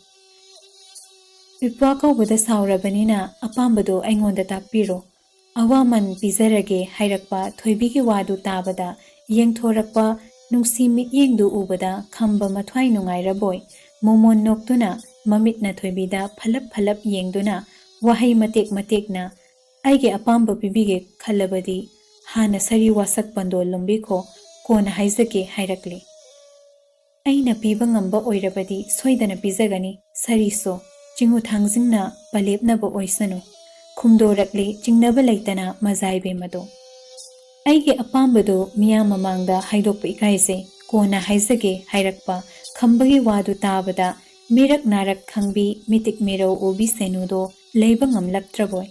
ꯏꯄ꯭ꯋꯥ ꯀꯧꯕꯗ ꯁꯥꯎꯔꯕꯅꯤꯅ ꯑꯄꯥꯝꯕꯗꯣ ꯑꯩꯉꯣꯟꯗ ꯇꯥꯛꯄꯤꯔꯣ꯫ ꯑꯋꯥꯃꯟ ꯄꯤꯖꯔꯒꯦ ꯍꯥꯏꯔꯛꯄ ꯊꯣꯏꯕꯤꯒꯤ ꯋꯥꯗꯨ ꯇꯥꯕꯗ ꯌꯦꯡꯊꯣꯔꯛꯄ ꯅꯨꯡꯁꯤ ꯃꯤꯠꯌꯦꯡꯗꯨ ꯎꯕꯗ ꯈꯝꯕ ꯃꯊ꯭ꯋꯥꯏ ꯅꯨꯡꯉꯥꯏꯔꯕꯣꯏ ꯃꯣꯃꯣꯟ ꯅꯣꯛꯇꯨꯅ ꯃꯃꯤꯠꯅ ꯊꯣꯏꯕꯤꯗ ꯐꯂꯞ ꯐꯂꯞ ꯌꯦꯡꯗꯨꯅ ꯋꯥꯍꯩ ꯃꯇꯦꯛ ꯃꯇꯦꯛꯅ "ꯑꯩꯒꯤ ꯑꯄꯥꯝꯕ ꯄꯤꯕꯤꯒꯦ ꯈꯜꯂꯕꯗꯤ ꯍꯥꯟꯅ ꯁꯥꯔꯤ ꯋꯥꯁꯛ ꯄꯟꯗꯣꯜ ꯂꯨꯝꯕꯤꯈꯣ, ꯀꯣꯟꯅ ꯍꯥꯏꯖꯒꯦ" ꯍꯥꯏꯔꯛꯂꯦ꯫ "ꯑꯩꯅ ꯄꯤꯕ ꯉꯝꯕ ꯑꯣꯏꯔꯕꯗꯤ ꯁꯣꯏꯗꯅ ꯄꯤꯖꯒꯅꯤ, ꯁꯥꯔꯤꯁꯣ ꯆꯤꯡꯉꯨ ꯊꯥꯡꯖꯤꯡꯅ ꯄꯂꯦꯞꯅꯕ ꯑꯣꯏꯁꯅꯨ", ꯈꯨꯝꯗꯣꯔꯛꯂꯦ ꯆꯤꯡꯅꯕ ꯂꯩꯇꯅ ꯃꯖꯥ ꯏꯕꯦꯝꯃꯗꯣ꯫ "ꯑꯩꯒꯤ ꯑꯄꯥꯝꯕꯗꯨ ꯃꯤꯌꯥꯝ ꯃꯃꯥꯡꯗ ꯍꯥꯏꯗꯣꯛꯄ ꯏꯀꯥꯏꯖꯩ, ꯀꯣꯟꯅ ꯍꯥꯏꯖꯒꯦ" ꯍꯥꯏꯔꯛꯄ ꯈꯝꯕꯒꯤ ꯋꯥꯗꯨ ꯇꯥꯕꯗ ꯃꯤꯔꯛ ꯅꯥꯔꯛ ꯈꯪꯕꯤ ꯃꯤꯇꯤꯛ ꯃꯤꯔꯧ ꯎꯕꯤ ꯁꯦꯅꯨꯗꯣ ꯂꯩꯕ ꯉꯝꯂꯛꯇ꯭ꯔꯕꯣꯏ꯫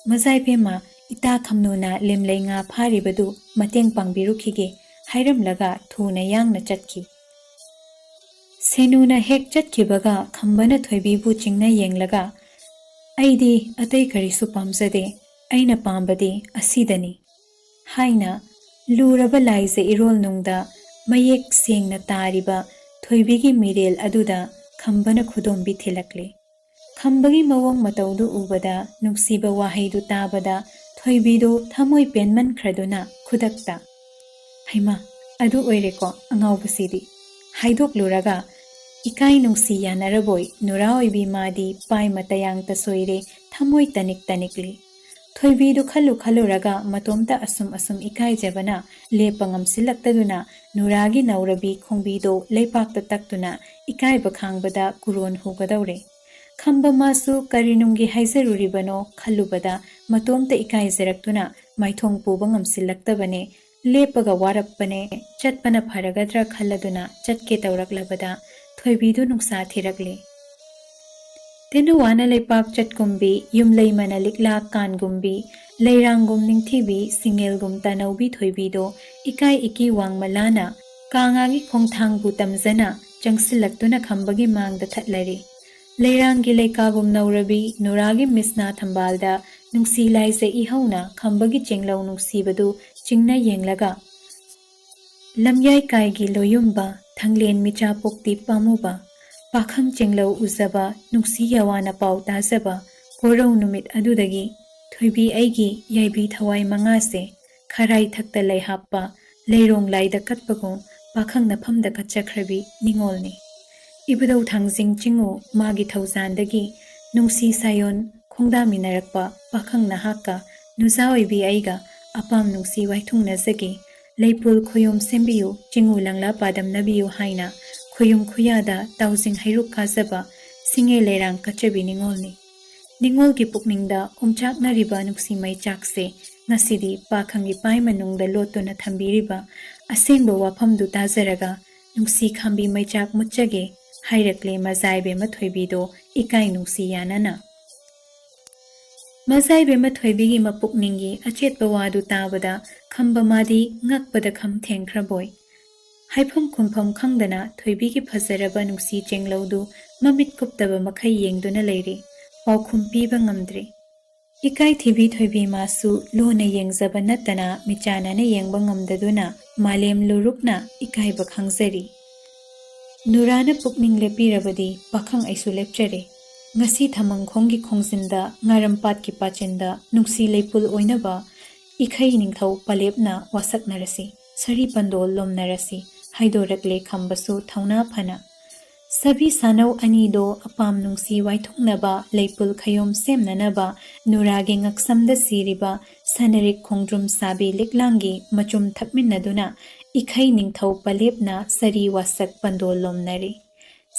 "ꯃꯖꯥ ꯏꯕꯦꯝꯃ, ꯏꯇꯥ ꯈꯝꯅꯨꯅ ꯂꯦꯝꯂꯩ ꯉꯥ ꯐꯥꯔꯤꯕꯗꯨ ꯃꯇꯦꯡ ꯄꯥꯡꯕꯤꯔꯨꯈꯤꯒꯦ" ꯍꯥꯏꯔꯝꯂꯒ ꯊꯨꯅ ꯌꯥꯡꯅ ꯆꯠꯈꯤ꯫ ꯁꯦꯅꯨꯅ ꯍꯦꯛ ꯆꯠꯈꯤꯕꯒ ꯈꯝꯕꯅ ꯊꯣꯏꯕꯤꯕꯨ ꯆꯤꯡꯅ ꯌꯦꯡꯂꯒ, "ꯑꯩꯗꯤ ꯑꯇꯩ ꯀꯔꯤꯁꯨ ꯄꯥꯝꯖꯗꯦ, ꯑꯩꯅ ꯄꯥꯝꯕꯗꯤ ꯑꯁꯤꯗꯅꯤ" ꯍꯥꯏꯅ ꯂꯨꯔꯕ ꯂꯥꯏꯖ ꯏꯔꯣꯜꯅꯨꯡꯗ ꯃꯌꯦꯛ ꯁꯦꯡꯅ ꯇꯥꯔꯤꯕ ꯊꯣꯏꯕꯤꯒꯤ ꯃꯤꯔꯦꯜ ꯑꯗꯨꯗ ꯈꯝꯕꯅ ꯈꯨꯗꯣꯝꯕꯤ ꯊꯤꯜꯂꯛꯂꯦ꯫ ꯈꯝꯕꯒꯤ ꯃꯑꯣꯡ ꯃꯇꯧꯗꯨ ꯎꯕꯗ, ꯅꯨꯡꯁꯤꯕ ꯋꯥꯍꯩꯗꯨ ꯇꯥꯕꯗ ꯊꯣꯏꯕꯤꯗꯨ ꯊꯃꯣꯏ ꯄꯦꯟꯃꯟꯈ꯭ꯔꯗꯨꯅ ꯈꯨꯗꯛꯇ, "ꯍꯩꯃꯥ, ꯑꯗꯨ ꯑꯣꯏꯔꯦꯀꯣ ꯑꯉꯥꯎꯕꯁꯤꯗꯤ" ꯍꯥꯏꯗꯣꯛꯂꯨꯔꯒ, ꯏꯀꯥꯏ ꯅꯨꯡꯁꯤ ꯌꯥꯅꯔꯕꯣꯏ ꯅꯨꯔꯥ ꯑꯣꯏꯕꯤ ꯃꯥꯗꯤ ꯄꯥꯏ ꯃꯇꯌꯥꯡꯇ ꯁꯣꯏꯔꯦ, ꯊꯃꯣꯏ ꯇꯅꯤꯛ ꯇꯅꯤꯛꯂꯤ꯫ ꯊꯣꯏꯕꯤꯗꯨ ꯈꯜꯂꯨ ꯈꯜꯂꯨꯔꯒ ꯃꯇꯣꯝꯇ ꯑꯁꯨꯝ ꯑꯁꯨꯝ ꯏꯀꯥꯏꯖꯕꯅ ꯂꯦꯞꯄ ꯉꯝꯁꯤꯜꯂꯛꯇꯗꯨꯅ ꯅꯨꯔꯥꯒꯤ ꯅꯧꯔꯕꯤ ꯈꯣꯡꯕꯤꯗꯣ ꯂꯩꯄꯥꯛꯇ ꯇꯛꯇꯨꯅ ꯏꯀꯥꯏꯕ ꯈꯥꯡꯕꯗ ꯀꯨꯔꯣꯟ ꯍꯨꯒꯗꯧꯔꯦ꯫ ꯈꯝꯕ ꯃꯥꯁꯨ ꯀꯔꯤꯅꯨꯡꯒꯤ ꯍꯥꯏꯖꯔꯨꯔꯤꯕꯅꯣ ꯈꯜꯂꯨꯕꯗ ꯃꯇꯣꯝꯇ ꯏꯀꯥꯏꯖꯔꯛꯇꯨꯅ ꯃꯥꯏꯊꯣꯡ ꯄꯨꯕ ꯉꯝꯁꯤꯜꯂꯛꯇꯕꯅꯦ꯫ ꯂꯦꯞꯄꯒ ꯋꯥꯔꯛꯄꯅꯦ, ꯆꯠꯄꯅ ꯐꯔꯒꯗ꯭ꯔꯥ ꯈꯜꯂꯗꯨꯅ ꯆꯠꯀꯦ ꯇꯧꯔꯛꯂꯕꯗ ꯊꯣꯏꯕꯤꯗꯨ ꯅꯨꯡꯁꯥ ꯊꯤꯔꯛꯂꯦ꯫ ꯇꯦꯅꯨꯋꯥꯅ ꯂꯩꯄꯥꯛ ꯆꯠꯀꯨꯝꯕꯤ, ꯌꯨꯝꯂꯩꯃꯅ ꯂꯤꯛꯂꯥ ꯀꯥꯟꯒꯨꯝꯕꯤ, ꯂꯩꯔꯥꯡꯒꯨꯝ ꯅꯤꯡꯊꯤꯕꯤ, ꯁꯤꯡꯉꯦꯜꯒꯨꯝ ꯇꯥꯅꯧꯕꯤ ꯊꯣꯏꯕꯤꯗꯣ ꯏꯀꯥꯏ ꯏꯀꯤ ꯋꯥꯡꯃ ꯂꯥꯅ ꯀꯥꯉꯥꯒꯤ ꯈꯣꯡꯊꯥꯡꯕꯨ ꯇꯝꯖꯅ ꯆꯪꯁꯤꯜꯂꯛꯇꯨꯅ ꯈꯝꯕꯒꯤ ꯃꯥꯡꯗ ꯊꯠꯂꯔꯤ꯫ ꯂꯩꯔꯥꯡꯒꯤ ꯂꯩꯀꯥꯒꯨꯝ ꯅꯧꯔꯕꯤ ꯅꯨꯔꯥꯒꯤ ꯃꯤꯁꯅꯥ ꯊꯝꯕꯥꯜꯗ ꯅꯨꯡꯁꯤ ꯂꯥꯏꯖ ꯏꯍꯧꯅ ꯈꯝꯕꯒꯤ ꯆꯦꯡꯂꯧ ꯅꯨꯡꯁꯤꯕꯗꯨ ꯆꯤꯡꯅ ꯌꯦꯡꯂꯒ, ꯂꯝꯌꯥꯏ ꯀꯥꯏꯒꯤ ꯂꯣꯌꯨꯝꯕ, ꯊꯪꯂꯦꯟ ꯃꯤꯆꯥ ꯄꯣꯛꯇꯤ ꯄꯥꯝꯃꯨꯕ, ꯄꯥꯈꯪ ꯆꯦꯡꯂꯧ ꯎꯖꯕ, ꯅꯨꯡꯁꯤ ꯌꯥꯋꯥꯅ ꯄꯥꯎ ꯇꯥꯖꯕ, ꯀꯣꯔꯧ ꯅꯨꯃꯤꯠ ꯑꯗꯨꯗꯒꯤ ꯊꯣꯏꯕꯤ ꯑꯩꯒꯤ ꯌꯥꯏꯕꯤ ꯊꯋꯥꯏ ꯃꯉꯥꯁꯦ ꯈꯔꯥꯏ ꯊꯛꯇ ꯂꯩ ꯍꯥꯞꯄ, ꯂꯩꯔꯣꯡ ꯂꯥꯏꯗ ꯀꯠꯄꯒꯨꯝ ꯄꯥꯈꯪ ꯅꯐꯝꯗ ꯀꯠꯆꯈ꯭ꯔꯕꯤ ꯅꯤꯉꯣꯜꯅꯤ꯫ ꯏꯕꯨꯙꯧ ꯊꯥꯡꯖꯤꯡ ꯆꯤꯡꯉꯨ ꯃꯥꯒꯤ ꯊꯧꯖꯥꯟꯗꯒꯤ ꯅꯨꯡꯁꯤ ꯁꯥꯌꯣꯟ ꯈꯣꯡꯗꯥꯃꯤꯟꯅꯔꯛꯄ ꯄꯥꯈꯪ ꯅꯍꯥꯛꯀ ꯅꯨꯖꯥ ꯑꯣꯏꯕꯤ ꯑꯩꯒ ꯑꯄꯥꯝ ꯅꯨꯡꯁꯤ ꯋꯥꯏꯊꯨꯡꯅꯖꯒꯦ꯫ ꯂꯩꯄꯨꯜ ꯈꯣꯌꯨꯝ ꯁꯦꯝꯕꯤꯌꯨ, ꯆꯤꯡꯉꯨ ꯂꯪꯂꯥ ꯄꯥꯗꯝꯅꯕꯤꯌꯨ ꯍꯥꯏꯅ ꯈꯣꯌꯨꯝ ꯈꯨꯌꯥꯗ ꯇꯥꯎꯖꯤꯡ ꯍꯩꯔꯨꯛ ꯀꯥꯖꯕ ꯁꯤꯡꯉꯦ ꯂꯩꯔꯥꯡ ꯀꯠꯆꯕꯤ ꯅꯤꯉꯣꯜꯅꯤ꯫ ꯅꯤꯉꯣꯜꯒꯤ ꯄꯨꯛꯅꯤꯡꯗ ꯑꯣꯝꯆꯥꯛꯅꯔꯤꯕ ꯅꯨꯡꯁꯤ ꯃꯩꯆꯥꯛꯁꯦ ꯉꯁꯤꯗꯤ ꯄꯥꯈꯪꯒꯤ ꯄꯥꯏ ꯃꯅꯨꯡꯗ ꯂꯣꯠꯇꯨꯅ ꯊꯝꯕꯤꯔꯤꯕ ꯑꯁꯦꯡꯕ ꯋꯥꯐꯝꯗꯨ ꯇꯥꯖꯔꯒ ꯅꯨꯡꯁꯤ ꯈꯥꯝꯕꯤ ꯃꯩꯆꯥꯛ ꯃꯨꯠꯆꯒꯦ ꯍꯥꯏꯔꯛꯂꯦ ꯃꯖꯥꯏꯕꯦꯝꯃ ꯊꯣꯏꯕꯤꯗꯣ ꯏꯀꯥꯏ ꯅꯨꯡꯁꯤ ꯌꯥꯅꯅ꯫ ꯃꯖꯥꯏꯕꯦꯝꯃ ꯊꯣꯏꯕꯤꯒꯤ ꯃꯄꯨꯛꯅꯤꯡꯒꯤ ꯑꯆꯦꯠꯄ ꯋꯥꯗꯨ ꯇꯥꯕꯗ ꯈꯝꯕ ꯃꯥꯗꯤ ꯉꯛꯄꯗ ꯈꯝ ꯊꯦꯡꯈ꯭ꯔꯕꯣꯏ꯫ ꯍꯥꯏꯐꯝ ꯈꯨꯝꯐꯝ ꯈꯪꯗꯅ ꯊꯣꯏꯕꯤꯒꯤ ꯐꯖꯔꯕ ꯅꯨꯡꯁꯤ ꯆꯦꯡꯂꯧꯗꯨ ꯃꯃꯤꯠ ꯀꯨꯞꯇꯕ ꯃꯈꯩ ꯌꯦꯡꯗꯨꯅ ꯂꯩꯔꯤ꯫ ꯄꯥꯎꯈꯨꯝ ꯄꯤꯕ ꯉꯝꯗ꯭ꯔꯤ꯫ ꯏꯀꯥꯏꯊꯤꯕꯤ ꯊꯣꯏꯕꯤ ꯃꯥꯁꯨ ꯂꯨꯅ ꯌꯦꯡꯖꯕ ꯅꯠꯇꯅ ꯃꯤꯆꯥꯟꯅꯅ ꯌꯦꯡꯕ ꯉꯝꯗꯗꯨꯅ ꯃꯥꯂꯦꯝ ꯂꯨꯔꯨꯛꯅ ꯏꯀꯥꯏꯕ ꯈꯪꯖꯔꯤ꯫ ꯅꯨꯔꯥꯅ ꯄꯨꯛꯅꯤꯡ ꯂꯦꯞꯄꯤꯔꯕꯗꯤ ꯄꯥꯈꯪ ꯑꯩꯁꯨ ꯂꯦꯞꯆꯔꯦ꯫ ꯉꯁꯤ ꯊꯃꯪꯈꯣꯡꯒꯤ ꯈꯣꯡꯖꯤꯟꯗ ꯉꯥꯔꯝꯄꯥꯠꯀꯤ ꯄꯥꯆꯤꯟꯗ ꯅꯨꯡꯁꯤ ꯂꯩꯄꯨꯜ ꯑꯣꯏꯅꯕ ꯏꯈꯩ ꯅꯤꯡꯊꯧ ꯄꯂꯦꯞꯅ ꯋꯥꯁꯛꯅꯔꯁꯤ, ꯁꯔꯤ ꯄꯟꯗꯣꯜ ꯂꯣꯝꯅꯔꯁꯤ ꯍꯥꯏꯗꯣꯔꯛꯂꯦ ꯈꯝꯕꯁꯨ ꯊꯧꯅꯥ ꯐꯅ꯫ ꯁꯥꯕꯤ ꯁꯥꯅꯧ ꯑꯅꯤꯗꯣ ꯑꯄꯥꯝ ꯅꯨꯡꯁꯤ ꯋꯥꯏꯊꯨꯡꯅꯕ ꯂꯩꯄꯨꯜ ꯈꯌꯣꯝ ꯁꯦꯝꯅꯅꯕ ꯅꯨꯔꯥꯒꯤ ꯉꯛꯁꯝꯗ ꯁꯤꯔꯤꯕ ꯁꯅꯔꯤꯛ ꯈꯣꯡꯗ꯭ꯔꯨꯝ ꯁꯥꯕꯤ ꯂꯤꯛꯂꯥꯡꯒꯤ ꯃꯆꯨꯝ ꯊꯛꯃꯤꯟꯅꯗꯨꯅ ꯏꯈꯩ ꯅꯤꯡꯊꯧ ꯄꯂꯦꯞꯅ ꯁꯔꯤ ꯋꯥꯁꯛ ꯄꯟꯗꯣꯜ ꯂꯣꯝꯅꯔꯤ꯫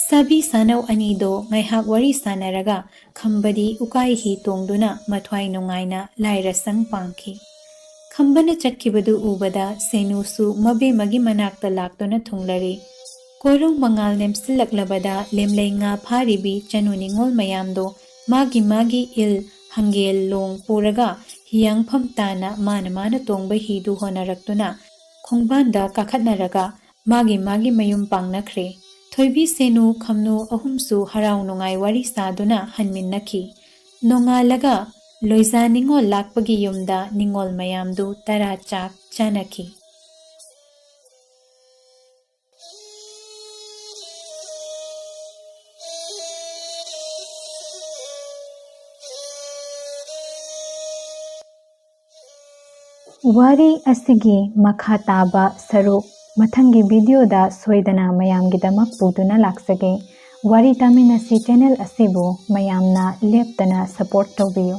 ꯁꯥꯕꯤ ꯁꯥꯅꯧ ꯑꯅꯤꯗꯣ ꯉꯥꯏꯍꯥꯛ ꯋꯥꯔꯤ ꯁꯥꯟꯅꯔꯒ ꯈꯝꯕꯗꯤ ꯎꯀꯥꯏ ꯍꯤ ꯇꯣꯡꯗꯨꯅ ꯃꯊ꯭ꯋꯥꯏ ꯅꯨꯡꯉꯥꯏꯅ ꯂꯥꯏꯔꯁꯪ ꯄꯥꯡꯈꯤ꯫ ꯈꯝꯕꯅ ꯆꯠꯈꯤꯕꯗꯨ ꯎꯕꯗ ꯁꯦꯅꯨꯁꯨ ꯃꯕꯦꯝꯃꯒꯤ ꯃꯅꯥꯛꯇ ꯂꯥꯛꯇꯨꯅ ꯊꯨꯡꯂꯔꯤ꯫ ꯀꯣꯔꯧ ꯃꯉꯥꯜ ꯅꯦꯝꯁꯤꯜꯂꯛꯂꯕꯗ ꯂꯦꯝꯂꯩ ꯉꯥ ꯐꯥꯔꯤꯕꯤ ꯆꯅꯨ ꯅꯤꯉꯣꯜ ꯃꯌꯥꯝꯗꯣ ꯃꯥꯒꯤ ꯃꯥꯒꯤ ꯏꯜ, ꯍꯪꯒꯦꯜ ꯂꯣꯡ ꯄꯨꯔꯒ ꯍꯤꯌꯥꯡꯐꯝ ꯇꯥꯅ ꯃꯥꯅ ꯃꯥꯅ ꯇꯣꯡꯕ ꯍꯤꯗꯨ ꯍꯣꯟꯅꯔꯛꯇꯨꯅ ꯈꯣꯡꯕꯥꯟꯗ ꯀꯥꯈꯠꯅꯔꯒ ꯃꯥꯒꯤ ꯃꯥꯒꯤ ꯃꯌꯨꯝ ꯄꯥꯡꯅꯈ꯭ꯔꯦ꯫ ꯊꯣꯏꯕꯤ, ꯁꯦꯅꯨ, ꯈꯝꯅꯨ ꯑꯍꯨꯝꯁꯨ ꯍꯔꯥꯎ ꯅꯨꯡꯉꯥꯏ ꯋꯥꯔꯤ ꯁꯥꯗꯨꯅ ꯍꯟꯃꯤꯟꯅꯈꯤ꯫ ꯅꯣꯡꯉꯥꯜꯂꯒ ꯂꯣꯏꯖꯥ ꯅꯤꯉꯣꯜ ꯂꯥꯛꯄꯒꯤ ꯌꯨꯝꯗ ꯅꯤꯉꯣꯜ ꯃꯌꯥꯝꯗꯨ ꯇꯔꯥ ꯆꯥꯛ ꯆꯥꯅꯈꯤ꯫ ꯋꯥꯔꯤ ꯑꯁꯤꯒꯤ ꯃꯈꯥ ꯇꯥꯕ ꯁꯔꯨꯛ ꯃꯊꯪꯒꯤ ꯚꯤꯗꯤꯑꯣꯗ ꯁꯣꯏꯗꯅ ꯃꯌꯥꯝꯒꯤꯗꯃꯛ ꯄꯨꯗꯨꯅ ꯂꯥꯛꯆꯒꯦ꯫ ꯋꯥꯔꯤ ꯇꯥꯃꯤꯟꯅꯁꯤ ꯆꯦꯅꯦꯜ ꯑꯁꯤꯕꯨ ꯃꯌꯥꯝꯅ ꯂꯦꯞꯇꯅ ꯁꯄꯣꯔꯠ ꯇꯧꯕꯤꯌꯨ꯫